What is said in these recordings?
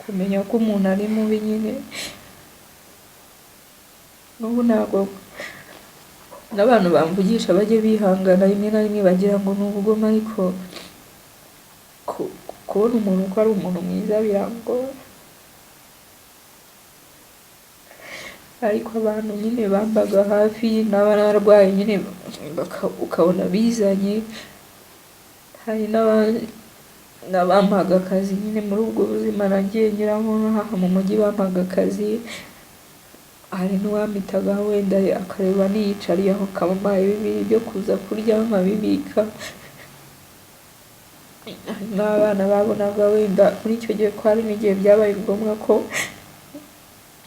Kumenya ko umuntu ari mubi nyine, n'ubu ntabwo n'abantu bamvugisha bajye bihangana, rimwe na rimwe bagira ngo ni ubugome, ariko kubona umuntu ko ari umuntu mwiza birangora. Ariko abantu nyine bambaga hafi, n'aba narwaye nyine ukabona bizanye, hari n'abampaga akazi nyine muri ubwo buzima nagiye nyuramo nk'aha mu mujyi bampaga akazi, hari n'uwampitagaho wenda akareba niyicariye aho akaba ampaye bibiri byo kuza kurya nkabibika, hari n'abana babonaga wenda muri icyo gihe ko hari n'igihe byabaye ngombwa ko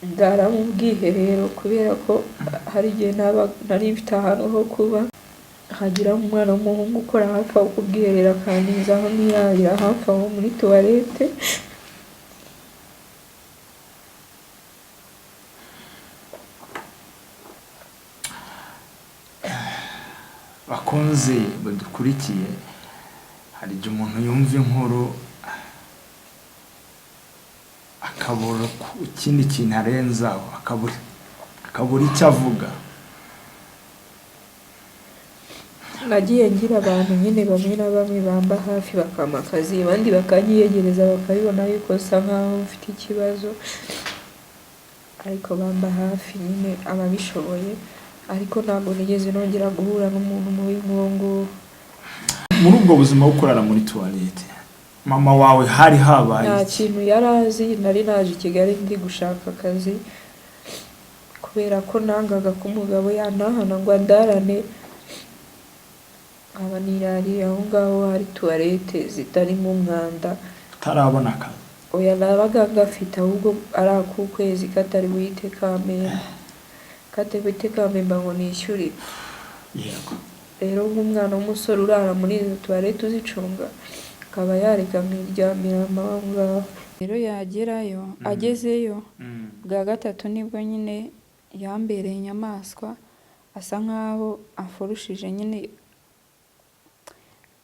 ndara mu bwiherero kubera ko hari igihe nari mfite ahantu ho kuba, hagira umwana w'umuhungu ukora hafi aho ku bwiherero akantiza aho nirarira hafi aho muri tuwarete. Bakunzi badukurikiye, hari igihe umuntu yumva inkuru akabura ikindi kintu arenzaho, akabura icyo avuga. Nagiye ngira abantu nyine bamwe na bamwe bamba hafi bakampa akazi, abandi bakanyiyegereza bakabibona yuko nsa nkaho mfite ikibazo, ariko bamba hafi nyine ababishoboye, ariko ntabwo nigeze nongera guhura n'umuntu mubi nk'uwo nguwo. Muri ubwo buzima bwo kurara muri tuwarete, mama wawe hari habaye Nta iki? kintu yari azi, nari naje i Kigali ndi gushaka akazi, kubera ko nangaga ko umugabo yantahana ngo andarane, nkaba nirariye aho ngaho hari tuwarete zitarimo umwanda. Utarabona akazi? Oya, nabaga ngafite ahubwo ari ak'ukwezi katari buhite kampemba, katari buhite kampemba ngo nishyure. Rero nk'umwana w'umusore urara muri izo tuwarete uzicunga, akaba yareka nkiryamira aho ngaho. Rero yagerayo, agezeyo bwa gatatu nibwo nyine yambereye inyamaswa, asa nkaho amfurushije nyine,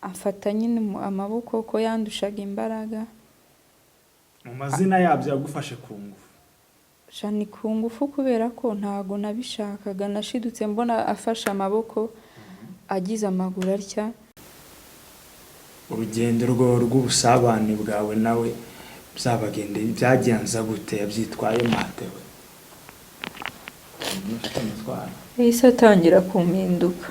amfata nyine amaboko ko yandushaga imbaraga. Mu mazina yabyo yagufashe ku ngufu? Sha ni ku ngufu kubera ko ntago nabishakaga, nashidutse mbona afashe amaboko agize amaguru atya. Urugendo rw'ubusabane bwawe nawe byagenze gute? Yabyitwaye mate we? Yahise atangira kumpinduka.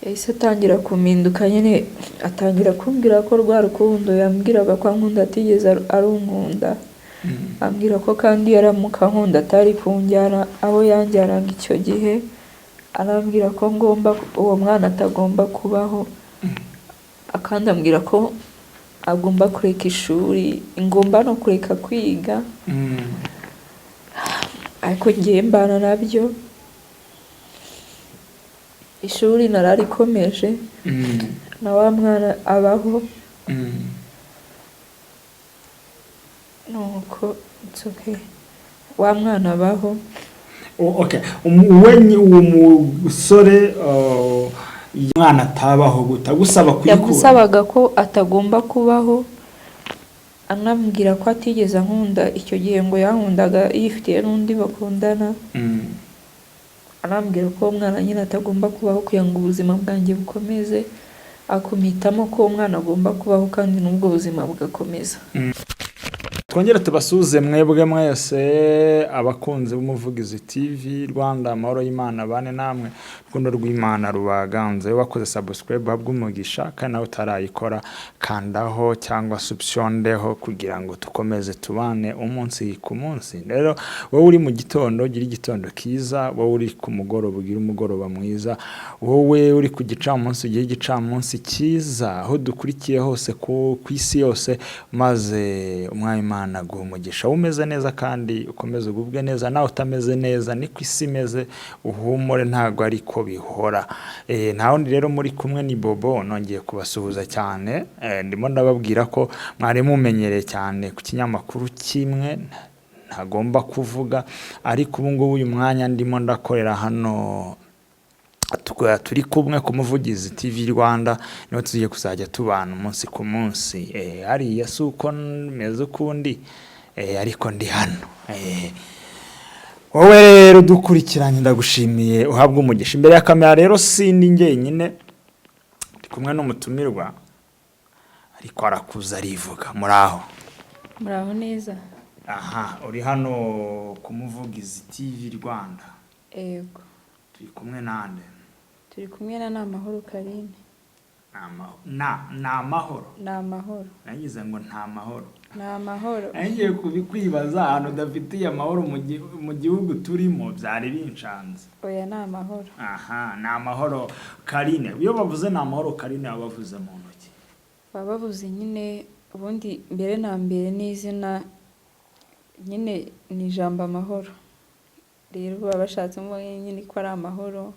Yahise atangira kumpinduka nyine, atangira kumbwira ko rwa rukundo yambwiraga ko ankunda atigeze arunkunda, ambwira ko kandi yaramuka ankunda atari kunjyana aho yanjyanaga icyo gihe, arambwira ko ngomba uwo mwana atagomba kubaho, akandi ambwira ko agomba kureka ishuri, ngomba no kureka kwiga, ariko ngiye mbana nabyo, ishuri nararikomeje, na wa mwana abaho, nuko it's okay, wa mwana abaho. Okay. Uwo musore, umwana atabaho gute? Agusaba kuyikura? Yamusabaga ko atagomba kubaho, anambwira ko atigeze ankunda icyo gihe, ngo yankundaga yifitiye n'undi bakundana, arambwira ko uwo mwana nyine atagomba kubaho kugira ngo ubuzima bwanjye bukomeze, akumpitamo ko uwo mwana agomba kubaho kandi n'ubwo buzima bugakomeza. Twongere tubasuhuze mwebwe mwese abakunzi b'Umuvugizi TV Rwanda, amahoro y'Imana bane namwe, urukundo rw'Imana rubaganze. Wakoze subscribe habwe umugisha, kandi nawe utarayikora kandaho cyangwa subscribeho kugira ngo dukomeze tubane umunsi ku munsi. Rero wowe uri mu gitondo gira igitondo kiza, wowe uri ku mugoroba ugira umugoroba mwiza, wowe uri ku gicamunsi ugire igicamunsi cyiza, aho dukurikiye hose ku isi yose, maze umwami Imana aguhe umugisha. Wowe umeze neza kandi ukomeze ugubwe neza, nawe utameze neza niko isi imeze, uhumure ntabwo ariko bihora. Nta wundi rero muri kumwe ni Bobo, nongeye kubasuhuza cyane. Ndimo ndababwira ko mwari mumenyereye cyane ku kinyamakuru kimwe ntagomba kuvuga, ariko ubu ngubu uyu mwanya ndimo ndakorera hano Turi kumwe ku Muvugizi TV Rwanda, niho tugiye kuzajya tubana umunsi ku munsi. Hariya si uko meze ukundi, ariko ndi hano. Wowe rero dukurikiranye, ndagushimiye, uhabwe umugisha. Imbere ya kamera rero sindi njyenyine, ndi kumwe n'umutumirwa, ariko arakuza arivuga. Muri aho? Muraho neza. Aha uri hano ku Muvugizi TV Rwanda? Yego. Turi kumwe nande? Turi kumwe na Namahoro Karine. Ni amahoro? Ni amahoro. Nagize ngo nta mahoro. Ni amahoro. Ngiye kubikwibaza ahantu udafitiye amahoro mu gihugu turimo, byari binshanze. Oya, ni amahoro. Aha, ni amahoro Karine. Iyo bavuze ni amahoro Karine, baba bavuze mu ntoki? Baba bavuze nyine, ubundi mbere na mbere ni izina nyine, ni ijambo amahoro. Rero baba bashatsemo nyine ko ari amahoro,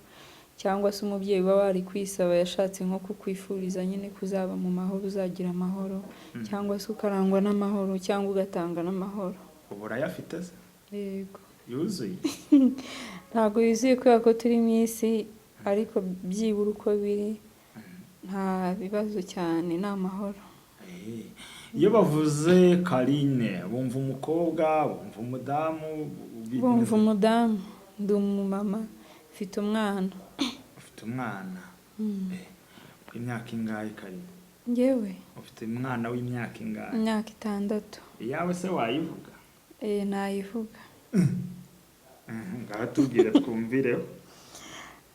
cyangwa se umubyeyi uba wari kwisaba yashatse nko kukwifuriza nyine kuzaba mu mahoro, uzagira amahoro, cyangwa se ukarangwa n'amahoro, cyangwa ugatanga n'amahoro. Ubu urayafite se? Yego. Yuzuye? Ntabwo yuzuye kubera ko turi mu isi, ariko byibura uko biri nta bibazo cyane, ni amahoro. Iyo bavuze Karine bumva umukobwa, bumva umudamu? Bumva umudamu. Ndi umumama, mfite umwana. Ufite umwana w'imyaka ingahe, Karine? Ngewe? Ufite umwana w'imyaka ingahe? Imyaka 6. Iyawe se wayivuga? Nayivuga. Ngaho tubwire twumvireho.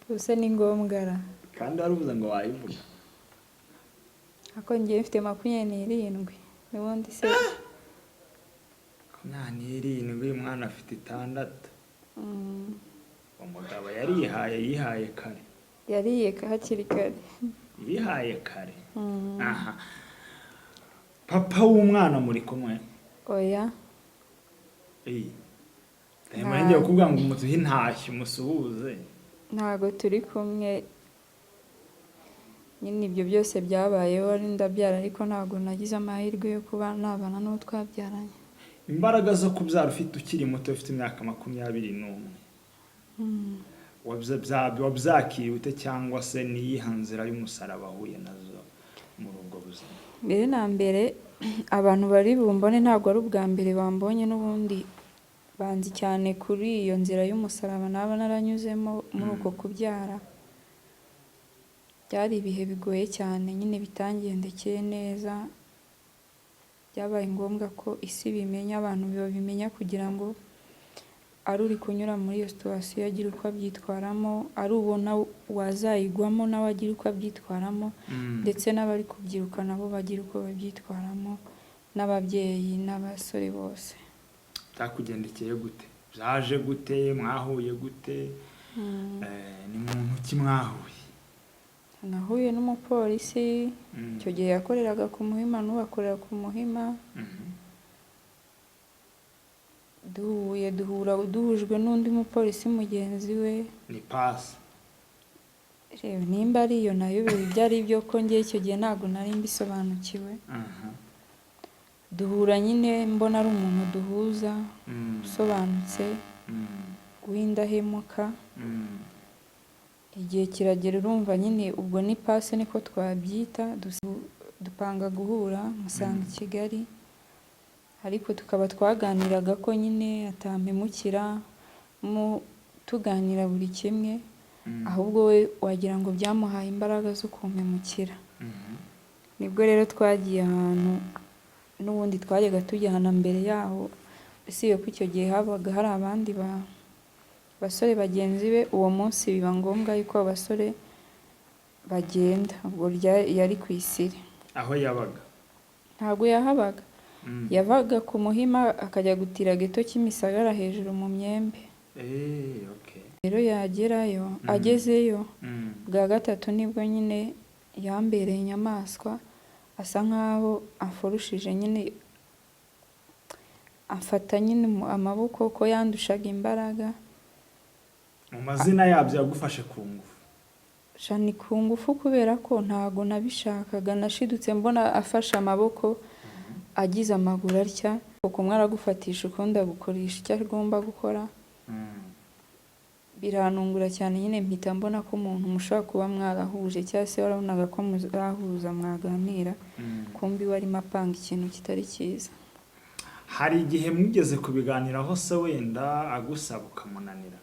Ubuse ni ngombwa ra? Kandi waravuze ngo wayivuga. Ako ngewe mfite 27 n'ubundi se. 27, umwana afite 6. Umugabo yarihaye, yihaye kare. Yariye hakiri kare. Yihaye kare. Aha, papa w'umwana muri kumwe? Oya. Ngiye kuvuga ngo umutuhe intashyo, umusuhuze. Ntago turi kumwe nyine. Ibyo byose byabayeho ari ndabyara, ariko ntabwo nagize amahirwe yo kuba nabana n'uwo twabyaranye. Imbaraga zo kubyara ufite ukiri muto, ufite imyaka 21, wabyakiriye ute, cyangwa se niyihe nzira y'umusaraba wahuye nazo muri ubwo buzima? Mbere na mbere, abantu bari bumbone ntabwo ari ubwa mbere bambonye, n'ubundi banzi cyane kuri iyo nzira y'umusaraba naba naranyuzemo muri uko kubyara. Byari ibihe bigoye cyane nyine, bitangendekeye neza. Byabaye ngombwa ko isi bimenya, abantu babimenya, kugira ngo ari uri kunyura muri iyo situation agira uko abyitwaramo, ari ubona wazayigwamo nawe agira uko abyitwaramo, ndetse n'abari kubyiruka nabo bagira uko babyitwaramo, n'ababyeyi n'abasore bose. Byakugendekeye gute? Byaje gute? Mwahuye gute? Ni muntu ki mwahuye? Nahuye n'umupolisi. Icyo gihe yakoreraga ku Muhima, n'ubu akorera ku Muhima. Duhuye, duhura duhujwe n'undi mupolisi mugenzi we. Ni pasi? Reba nimba ari iyo nayobewe ibyo ari byo, ko ngewe icyo gihe ntabwo nari mbisobanukiwe. Duhura nyine mbona ari umuntu duhuza, usobanutse, w'indahemuka. Igihe kiragera, urumva nyine ubwo ni pase niko twabyita, dupanga guhura, musanga i Kigali, ariko tukaba twaganiraga ko nyine atampemukira, mu tuganira buri kimwe, ahubwo we wagira ngo byamuhaye imbaraga zo kumpemukira. Nibwo rero twagiye ahantu n'ubundi twajyaga tujyana mbere yaho, usibye ko icyo gihe habaga hari abandi basore bagenzi be. Uwo munsi biba ngombwa yuko abo basore bagenda, ubwo yari ku Isiri. Aho yabaga? Ntabwo yahabaga. Yavaga ku Muhima akajya gutira geto Kimisagara hejuru mu myembe. Rero yagerayo, agezeyo bwa gatatu, nibwo nyine yambereye inyamaswa, asa nkaho amfurushije nyine, amfata nyine amaboko ko yandushaga imbaraga. Mu mazina yabyo, yagufashe ku ngufu? Sha, ni ku ngufu, kubera ko ntago nabishakaga. Nashidutse mbona afashe amaboko, agize amaguru atya, kumwe aragufatisha, ukundi agukoresha icyo agomba gukora. Biranungura cyane nyine, mpita mbona ko umuntu mushobora kuba mwarahuje, cyangwa se warabonaga ko muzahuza mwaganira, kumbi we arimo apanga ikintu kitari cyiza. Hari igihe mwigeze kubiganiraho se, wenda agusaba ukamunanira?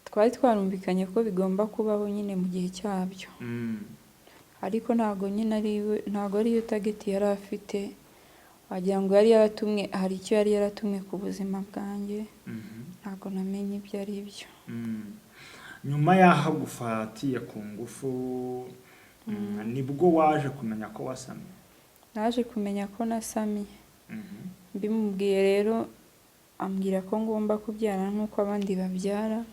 Twari twarumvikanye ko bigomba kubaho nyine mu gihe cyabyo, ariko ntabwo nyine ari we, ntabwo ariyo target yari afite. Wagira ngo yari yaratumwe, hari icyo yari yaratumwe ku buzima bwanjye. Ntabwo namenye ibyo ari byo. Nyuma y'aho agufatiye ku ngufu, nibwo waje kumenya ko wasamye? Naje kumenya ko nasamye. Mbimubwiye rero, ambwira ko ngomba kubyara nk'uko abandi babyara.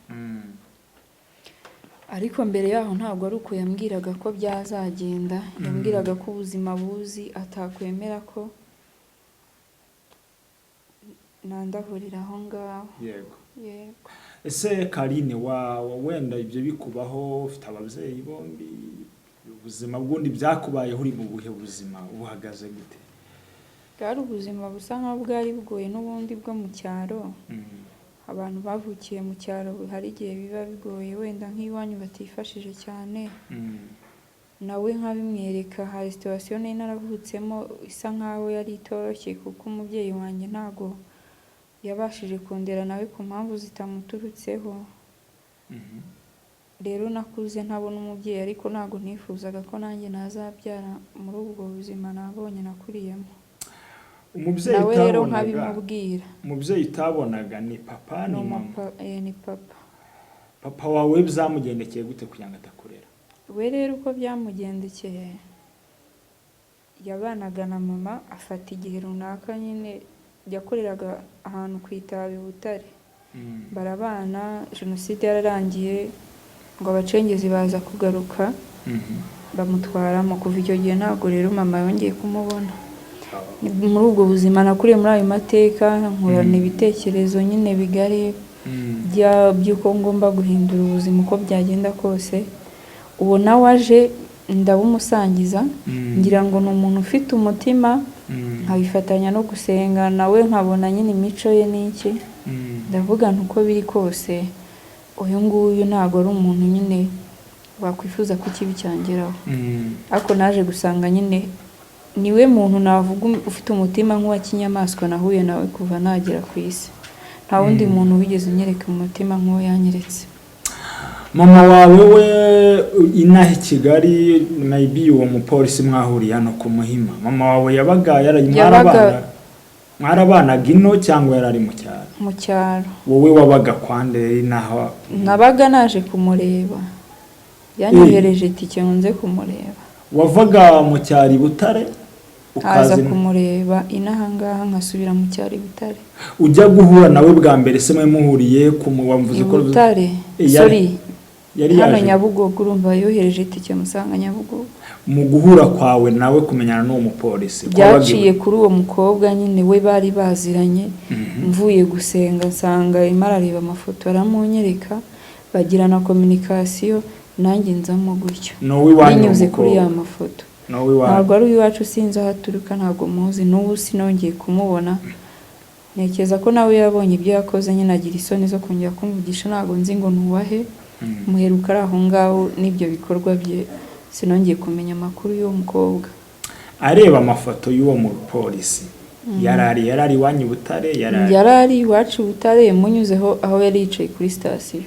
Ariko mbere yaho ntabwo ari uko yambwiraga ko byazagenda. Yambwiraga ko ubuzima buzi, atakwemera ko nandahurira aho ngaho. Yego. Ese Karine, wenda ibyo bikubaho ufite ababyeyi bombi, ubuzima bw'undi byakubayeho uri mu buhe buzima, buhagaze gute? Bwari ubuzima busa nkaho bwari bugoye n'ubundi bwo mu cyaro. Abantu bavukiye mu cyaro hari igihe biba bigoye, wenda nk'iwanyu batifashije cyane. Nawe nkabimwereka, hari situation nari naravutsemo isa nkaho yari itoroshye, kuko umubyeyi wanjye ntago yabashije kundera nawe ku mpamvu zitamuturutseho. Rero nakuze ntabona umubyeyi, ariko ntabwo nifuzaga ko nanjye nazabyara muri ubwo buzima nabonye nakuriyemo. Umubyeyi Nawe rero utabonaga, nkabimubwira. umubyeyi utabonaga ni papa, ni Ni mama? Ni papa. Papa wawe byamugendekeye gute kugira ngo atakurera? We rero uko byamugendekeye, yabanaga na mama, afata igihe runaka nyine, yakoreraga ahantu ku Itabi i Butare. Barabana, jenoside yararangiye ngo abacengezi baza kugaruka, bamutwaramo. Kuva icyo gihe ntabwo rero mama yongeye kumubona. Ni muri ubwo buzima nakuriye, muri ayo mateka, nkurana ibitekerezo nyine bigari by'uko ngomba guhindura ubuzima uko byagenda kose. Uwo nawe aje ndabumusangiza, ngira ngo ni umuntu ufite umutima, nkabifatanya no gusenga, nawe nkabona nyine imico ye n'iki. Ndavuga nti uko biri kose uyu nguyu ntabwo ari umuntu nyine wakwifuza ko ikibi cyangeraho. Ariko naje gusanga nyine niwe muntu navuga ufite umutima nk'uwa kinyamaswa nahuye nawe kuva nagera ku isi. Nta wundi muntu wigeze unyereka umutima nk'uwo yanyeretse. Mama wawe we inaha i Kigali, maybe uwo mupolisi mwahuriye hano ku Muhima, mama wawe yabaga Yabaga- mwarabanaga ino cyangwa yari ari mu cyaro? Mu cyaro. Wowe wabaga kwande inaha? Nabaga naje kumureba, yanyohereje itike ngo nze kumureba. Wavaga mu cyaro i Butare nkaza ukaza ino? Kumureba inaha ngaha, nkasubira mu cyaro i Butare. Ujya guhura nawe bwa mbere se, mwe muhuriye ku wavuze I ko Butare. Yari Sorry, yari hano yaje Nyabugogo. Urumva yohereje itike musanga Nyabugogo. Mu guhura kwawe nawe, kumenyana n'uwo mupolisi kwabaga Byaciye kuri uwo mukobwa nyine we bari baziranye. Mvuye gusenga nsanga arimo arareba amafoto, aramunyereka, bagirana communication, nanjye nzamo gutyo. Ni uw'iwanyu uwo Binyuze kuri ya mukobwa? mafoto. Ni uw'iwanyu? Ntabwo ari uw'iwacu, sinzi aho aturuka, ntabwo muzi, n'ubu sinongeye kumubona. Ntekereza ko nawe yabonye ibyo yakoze nyine agira isoni zo kongera kumvugisha. Ntabwo nzi ngo nuwahe. Muheruka ari aho ngaho n'ibyo bikorwa bye, sinongeye kumenya amakuru y'uwo mukobwa. Areba amafoto y'uwo mupolisi, yari ari iwanyu i Butare, yari ari Yari ari iwacu i Butare, munyuzeho aho yari yicaye kuri sitasiyo.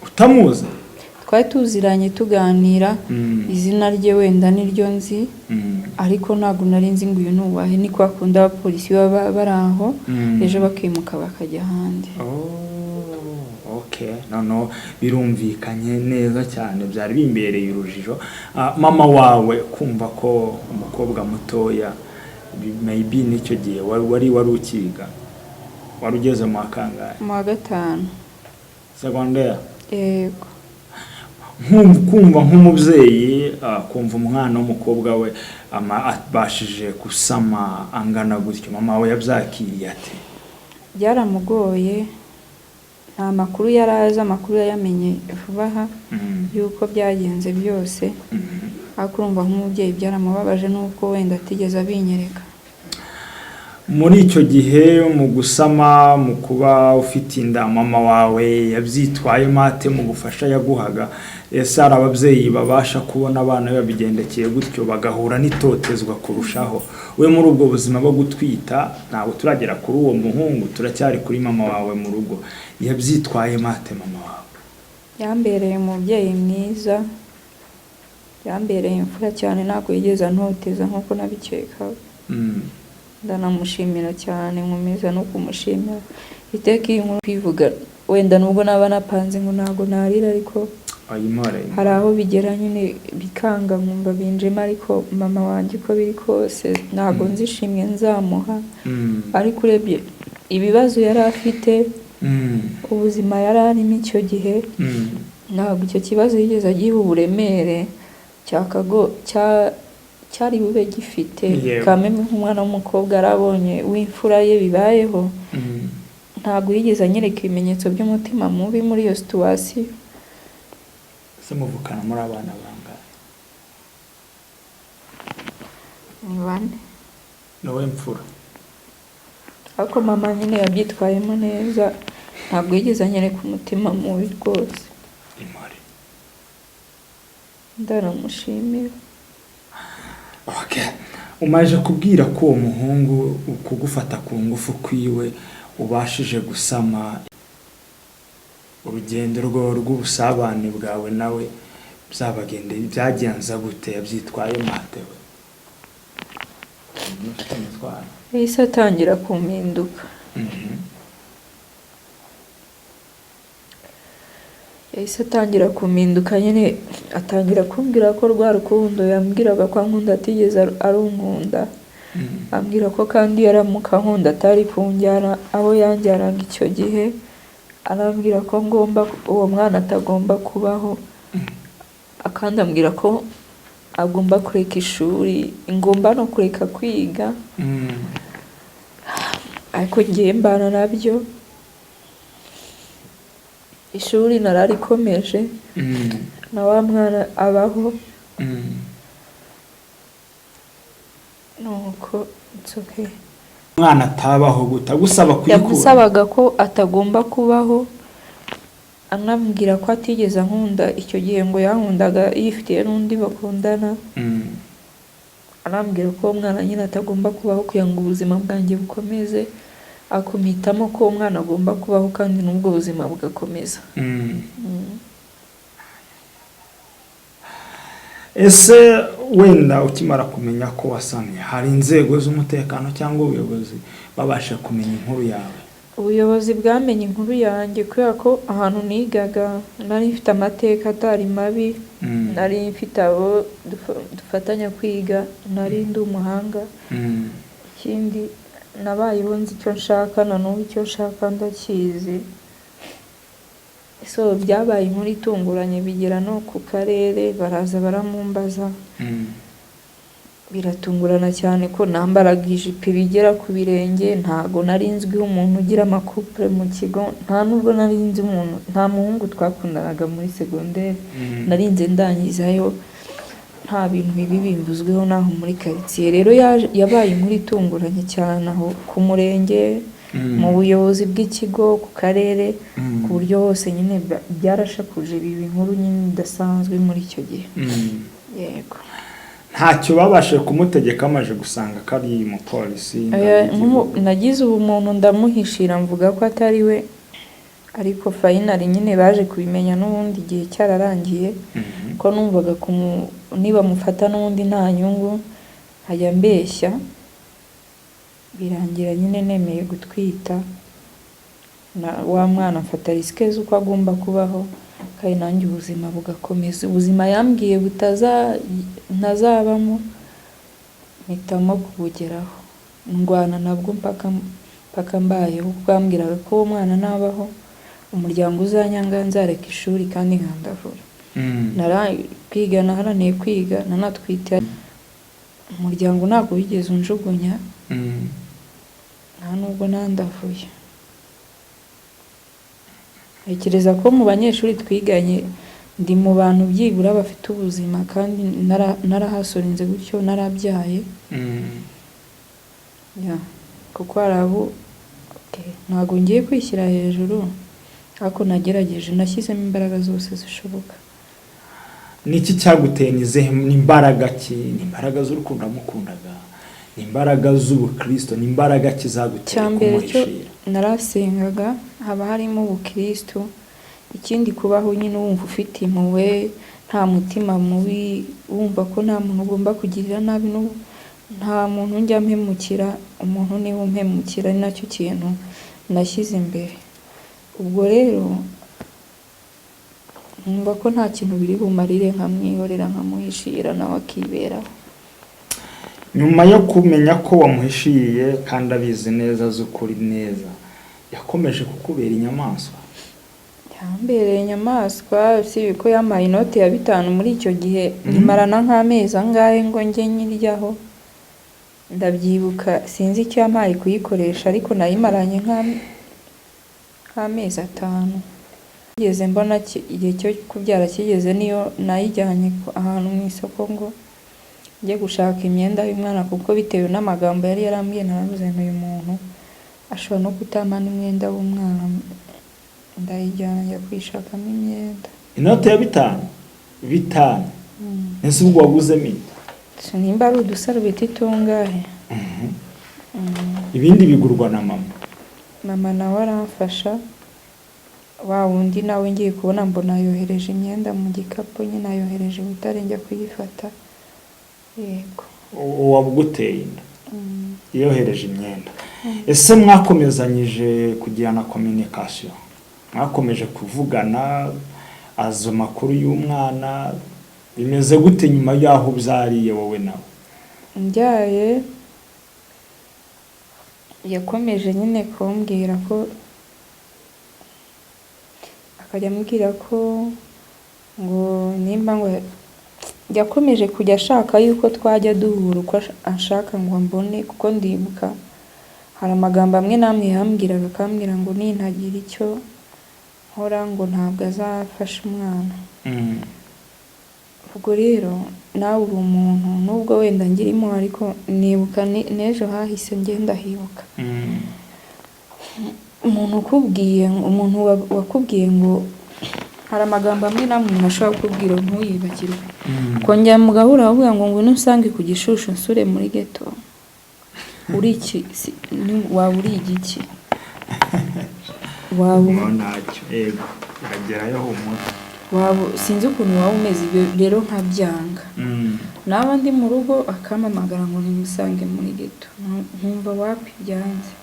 Utamuzi? Twari tuziranye, tuganira. Izina rye wenda niryo nzi, ariko ntabwo nari nzi ngo uyu ni uwahe. Ni kwa kundi abapolisi baba bari aho, ejo bakimuka bakajya ahandi. Oh, okay. Noneho birumvikanye neza cyane, byari bimbereye urujijo. Mama wawe kumva ko umukobwa mutoya, maybe n'icyo gihe wari ukiga, wari ugeze mu wa kangahe? Mu wa gatanu. Secondaire? Yego. Kumva nk'umubyeyi, kumva umwana w'umukobwa we abashije gusama angana gutyo, mama we yabyakiriye ate? Byaramugoye, nta makuru yari azi. Amakuru yayamenye vuba aha y'uko byagenze byose. Ariko urumva nk'umubyeyi byaramubabaje, n'ubwo wenda atigeze abinyereka. Muri icyo gihe, mu gusama, mu kuba ufite inda, mama wawe yabyitwayemo ate mu bufasha yaguhaga? Ese hari ababyeyi babasha kubona abana babigendekeye gutyo, bagahura n'itotezwa kurushaho? We muri ubwo buzima bwo gutwita, ntabwo turagera kuri uwo muhungu, turacyari kuri mama wawe mu rugo, yabyitwayemo ate mama wawe? Yambereye umubyeyi mwiza, yambereye imfura cyane, ntabwo yigeze antoteza nk'uko nabikekaga. Ndanamushimira cyane, nkomeza no kumushimira iteka. Iyi nkuru kwivuga, wenda nubwo naba napanze ngo ntabwo narira, ariko Ayimore. hari aho bigera nyine bikanga, nkumva binjemo. Ariko mama wanjye, uko biri kose, ntabwo nzi ishimwe nzamuha, ariko urebye ibibazo yari afite, ubuzima yari arimo icyo gihe, ntabwo icyo kibazo yigeze agiha uburemere cyari bube gifite. Kameme nk'umwana w'umukobwa yarabonye w'imfura ye bibayeho, ntabwo yigeze anyereka ibimenyetso by'umutima mubi muri iyo situation. Ese muvukana muri abana bangahe? Ni bane. Ni wowe mfura? Ariko mama nyine yabyitwayemo neza, ntabwo yigeze anyereka umutima mubi rwose. Imore. Ndanamushimira. Okay. Umaze kubwira ko uwo muhungu kugufata ku ngufu kwiwe ubashije gusama, urugendo rw'ubusabane bwawe nawe byabagende byagenza gute? Yabyitwaye mate we? Ufite umutwaro. Yahise atangira kumpinduka. Yahise atangira kumpinduka nyine, atangira kumbwira ko rwa rukundo yambwiraga ko ankunda atigeze arunkunda. Ambwira ko kandi yaramuka ankunda atari kunjyana aho yanjyanaga icyo gihe. Arambwira ko ngomba, uwo mwana atagomba kubaho, akandi ambwira ko agomba kureka ishuri, ngomba no kureka kwiga. Ariko ngiye mbana nabyo, ishuri nararikomeje, na wa mwana abaho. Nuko it's okay. Umwana atabaho gute? Agusaba kuyikura? Yamusabaga ko atagomba kubaho, anambwira ko atigeze ankunda icyo gihe, ngo yankundaga yifitiye n'undi bakundana. Arambwira ko uwo mwana nyine atagomba kubaho kugira ngo ubuzima bwanjye bukomeze, akumpitamo ko uwo mwana agomba kubaho kandi n'ubwo buzima bugakomeza. Ese wenda ukimara kumenya ko wasamye, hari inzego z'umutekano cyangwa ubuyobozi babasha kumenya inkuru yawe? Ubuyobozi bwamenye inkuru yanjye kubera ko ahantu nigaga nari mfite amateka atari mabi. Nari mfite abo dufatanya kwiga, nari ndi umuhanga. Ikindi, nabayeho nzi icyo nshaka, na n'ubu icyo nshaka ndakizi. So byabaye inkuru itunguranye, bigera no ku karere, baraza baramumbaza. Biratungurana cyane ko nambaraga ijipo bigera ku birenge, ntago nari nzwiho umuntu ugira amakupure mu kigo, nta nubwo nari nzi umuntu, nta muhungu twakundanaga muri segonderi. Narinze ndangizayo nta bintu bibi bimvuzweho n'aho muri karitsiye. Rero yabaye inkuru itunguranye cyane aho ku murenge, mu buyobozi bw'ikigo, ku karere, ku buryo hose nyine byarashakuje, biba inkuru nyine idasanzwe muri icyo gihe. Yego. Ntacyo babashije kumutegeka amaze gusanga ko ari umupolisi? Nagize ubumuntu, ndamuhishira, mvuga ko atari we, ariko finally nyine baje kubimenya n'ubundi igihe cyararangiye, ko numvaga nibamufata n'ubundi nta nyungu, nkajya mbeshya, birangira nyine nemeye gutwita na wa mwana, mfata risque z'uko agomba kubaho, kandi nanjye ubuzima bugakomeza. Ubuzima yambwiye butaza ntazabamo, mpitamo kubugeraho, ndwana nabwo mpaka mpaka mbayeho, kuko yambwiraga ko uwo mwana nabaho umuryango uzanyanga, nzareka ishuri kandi nkandavura. Kwiga naharaniye kwiga nanatwite, umuryango ntabwo wigeze unjugunya, nta nubwo nandavuye. Ntekereza ko mu banyeshuri twiganye ndi mu bantu byibura bafite ubuzima, kandi narahasorinze gutyo narabyaye. Yeah. Kuko hari abo, okay, ntabwo ngiye kwishyira hejuru, ariko nagerageje, nashyizemo imbaraga zose zishoboka. Niki cyaguteye? Ni izihe? Ni imbaraga ki? Ni imbaraga z'urukundo wamukundaga? Ni imbaraga z'ubukristo? Ni imbaraga ki zaguteye Cya mbere cyo, kumuhishira? narasengaga, haba harimo ubukristo. Ikindi, kubaho nyine wumva ufite impuhwe, nta mutima mubi, wumva ko nta muntu ugomba kugirira nabi, nta muntu njya mpemukira, umuntu niwe umpemukira, ari nacyo kintu nashyize imbere. Ubwo rero nkumva ko nta kintu biri bumarire, nkamwihorera, nkamuhishira, nawe akiberaho. Nyuma yo kumenya ko wamuhishiriye kandi abizi neza, azi ukuri neza, yakomeje kukubera inyamaswa? Yambereye inyamaswa. Usibye ko yampaye inoti ya 5 muri icyo gihe, nyimarana nk'amezi angahe ngo njye nyiryaho. Ndabyibuka, sinzi icyo yampaye kuyikoresha, ariko nayimaranye nk'amezi 5. Ngeze mbona igihe cyo kubyara kigeze, niyo nayijyanye ahantu mu isoko ngo njye gushaka imyenda y'umwana, kuko bitewe n'amagambo yari yarambwiye, naravuze nti uyu muntu ashobora no kutampa n'umwenda w'umwana. Ndayijyana, njya kuyishakamo imyenda. Inote ya 5 5? Ese ubwo waguzemo iki? So, nimba ari udusarubeti tungahe. Ibindi bigurwa na mama? Mama nawe aramfasha. Wa wundi nawe ngiye kubona mbona yohereje imyenda mu gikapu nyine, ayohereje i Butare, njya kuyifata, yego. Uwaguteye inda yohereje imyenda. Ese mwakomezanyije kugirana communication? Mwakomeje kuvugana, azi amakuru y'umwana? Bimeze gute nyuma y'aho ubyariye, wowe nawe? Mbyaye yakomeje nyine kumbwira ko, akajya ambwira ko ngo nimba ngo yakomeje kujya ashaka yuko twajya duhura uko ashaka ngo ambone, kuko ndibuka hari amagambo amwe n'amwe yambwiraga, akambwira ngo nintagira icyo nkora ngo ntabwo azafasha umwana. Ubwo rero nawe uri umuntu, nubwo wenda ngirimo, ariko nibuka n'ejo hahise, ngenda hibuka. Umuntu ukubwiye, umuntu wakubwiye ngo, hari amagambo amwe n'amwe umuntu ashobora kukubwira ntuyibagirwe. Kongera mugahura avuga ngo ngwino unsange ku Gishushu, nsure muri ghetto, uri iki? Waba uri igiki? Waba Ngo ntacyo, yego, uragerayo, humura. Waba, sinzi ukuntu waba umeze. Ibyo rero nkabyanga. Naba ndi mu rugo akampamagara ngo nimusange muri ghetto, nkumva wapi, byanze.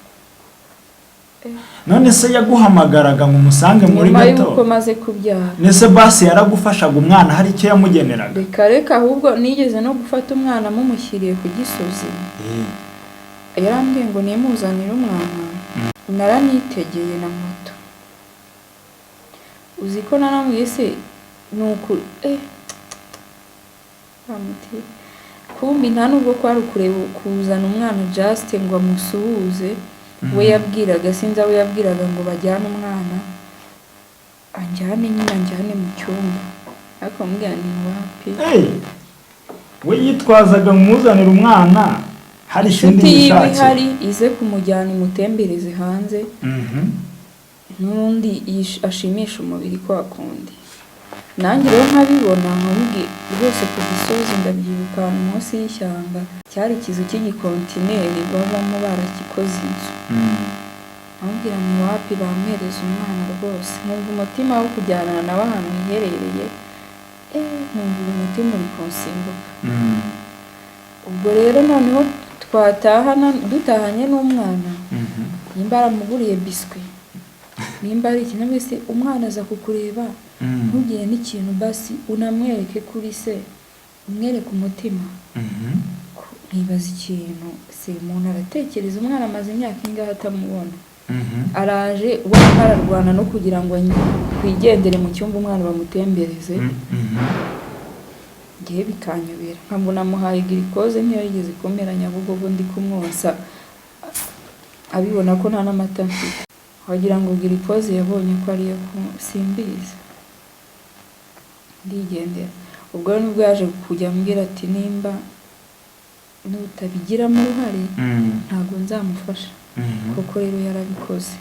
None se yaguhamagaraga ngo umusange muri Nyuma ghetto? y'uko maze kubyara. Nese basi yaragufashaga? Umwana hari icyo yamugeneraga? Reka reka, ahubwo nigeze no gufata umwana mumushyiriye ku Gisozi. Yarambwiye ngo nimuzanire umwana. Naranitegeye na moto. Uzi ko naramubwiye se ni uku bamuti kumbi nta nubwo kwari ukureba kuzana umwana just ngo amusuhuze. We yabwiraga, sinzi abo yabwiraga, ngo bajyane umwana, anjyane nyine, anjyane mu cyumba, ariko mubwira ni wapi. Hey! We yitwazaga muzanira umwana, hari ikindi Inshuti yiwe yishakiye. ihari ize kumujyana, imutembereze hanze, n'ubundi ashimisha umubiri kwa kundi. Nanjye rero nkabibona, nkamubwira rwose ku Gisozi, ndabyibuka, ahantu munsi y'ishyamba, cyari ikizu cy'igikontineri babamo baragikoze inzu. Nkamubwira ni wapi, bampereza umwana rwose, nkumva umutima wo kujyana nawe ahantu hiherereye, nkumva uyu mutima uri kunsimbuka. Ubwo rero noneho twatahana, dutahanye n'umwana, nimba aramuguriye biswi, nimba ari ikintu, wese umwana aza kukureba, ntugire n'ikintu basi unamwereke kuri se, umwereke umutima. Nkibaza ikintu se umuntu aratekereza, umwana amaze imyaka ingahe atamubona, araje, we ararwana no kugira ngo twigendere mu cyumba umwana bamutembereze, ngewe bikanyobera, nkabona amuhaye glucose nkiyo yigeze kumera Nyabugogo ndi kumwonsa, abibona ko nta n'amata mfite, wagira ngo glucose yabonye ko ariyo simbizi. Ndigendera. Ubwo rero nibwo yaje kujya ambwira ati nimba Nutabigiramo uruhare ntabwo nzamufasha. Koko rero yarabikoze,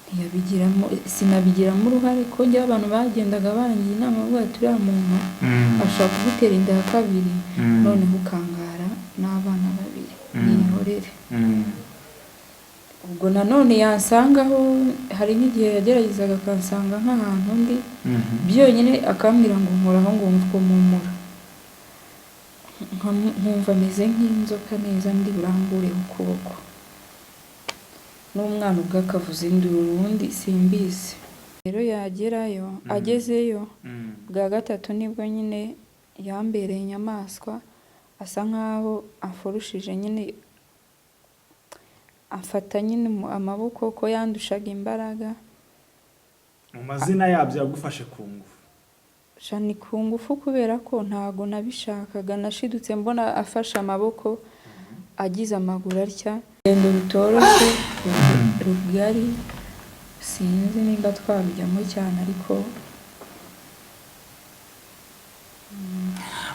ntiyabigiramo, sinabigiramo uruhare ko njyewe abantu bagendaga bangira inama bavuga ati uriya muntu ashobora kugutera inda ya kabiri, noneho ukangara n'abana babiri, nihorere. Ubwo nanone yansangaho, hari n'igihe yageragezaga akansanga nk'ahantu ndi byonyine, akambwira ngo nkoraho ngo wumve uko mpumura, nkumva ameze nk'inzoka neza, ndi burambureho ukuboko, n'umwana ubwo akavuza induru, ubundi simbizi. Rero yagerayo, agezeyo bwa gatatu nibwo nyine yambereye inyamaswa, asa nkaho afurushije nyine, afata nyine amaboko ko yandushaga imbaraga. Mu mazina yabyo yagufashe ku ngufu? Sha ni ku ngufu, kubera ko ntago nabishakaga, nashidutse mbona afashe amaboko agize amaguru atya. Urugendo rutoroshye rugari, sinzi nimba twarujyamo cyane, ariko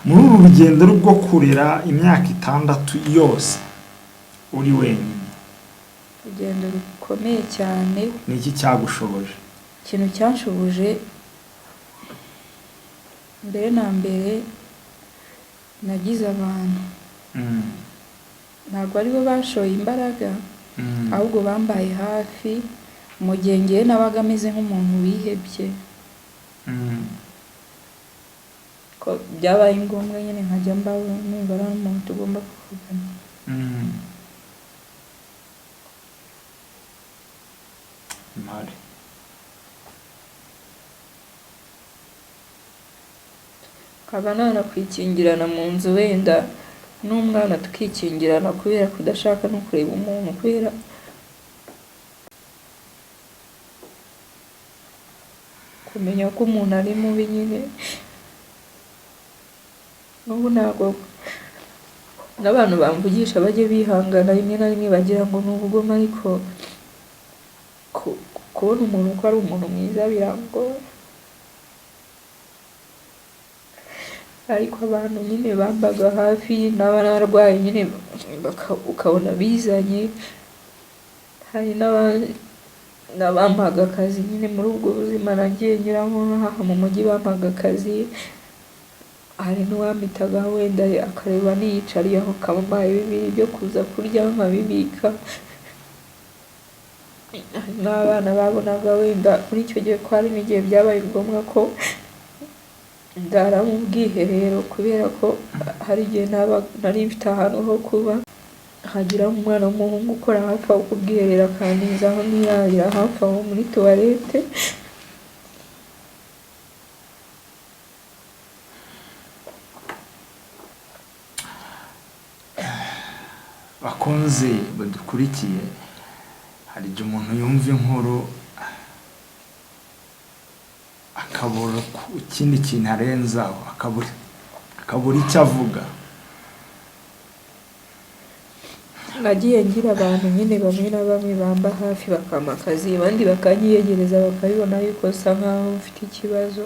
muri uru rugendo rwo kurera imyaka 6 yose uri wenyine, urugendo rukomeye cyane. Ni iki cyagushoboje? Ikintu cyanshoboje mbere na mbere, nagize abantu, ntabwo aribo bashoye imbaraga, ahubwo bambaye hafi mu gihe ngewe nabaga ameze nk'umuntu wihebye, ko byabaye ngombwa nyine nkajya mbaho numva ari umuntu tugomba kuvugana. Mare. Nkaba nanakwikingirana mu nzu wenda n'umwana tukikingirana, kubera kudashaka no kureba umuntu, kubera kumenya ko umuntu ari mubi nyine. N'ubu ntabwo n'abantu bamvugisha bajye bihangana, rimwe na rimwe bagira ngo ni ubugome, ariko kubona umuntu ko ari umuntu mwiza birangora. Ariko abantu nyine bambaga hafi, n'aba narwaye nyine ukabona bizanye, hari n'abampaga akazi nyine muri ubwo buzima nagiye nyuramo n'aha mu mujyi bampaga akazi, hari n'uwampitagaho wenda akareba niyicariye aho akampaye bibiri byo kuza kurya nkabibika, n'abana babonaga wenda muri icyo gihe ko hari n'igihe byabaye ngombwa ko ndara mu bwiherero, kubera ko hari igihe nari mfite ahantu ho kuba, hagira umwana w'umuhungu ukora hafi aho ku bwiherero akantiza aho nirarira hafi aho muri tuwarete. Bakunze badukurikiye, hari igihe umuntu yumva inkuru akabura ikindi kintu arenzaho, akabura icyo avuga. Nagiye ngira abantu nyine bamwe na bamwe bamba hafi bakampa akazi, abandi bakanyiyegereza bakabibona yuko nsa nkaho mfite ikibazo,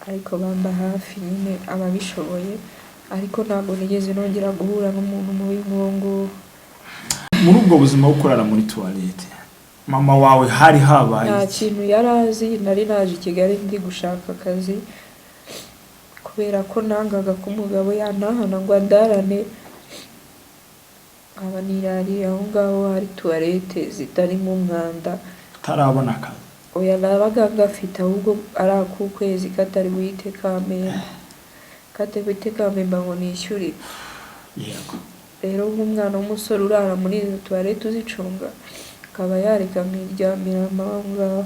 ariko bamba hafi nyine ababishoboye, ariko ntabwo nigeze nongera guhura n'umuntu mubi nk'uwo nguwo. Muri ubwo buzima bwo kurara muri toilette, mama wawe hari habaye nta kintu yari azi. Nari naje i Kigali ndi gushaka akazi, kubera ko nangaga ko umugabo yantahana ngo andarane, nkaba nirariye aho ngaho hari toilette zitarimo umwanda. Utarabona akazi? Oya, nabaga ngafite, ahubwo ari ak'ukwezi katari buhite kampemba, katari buhite kampemba ngo nishyure. Yego. Rero nk'umwana w'umusore urara muri izo toilette uzicunga, akaba yareka nkiryamira aho ngaho.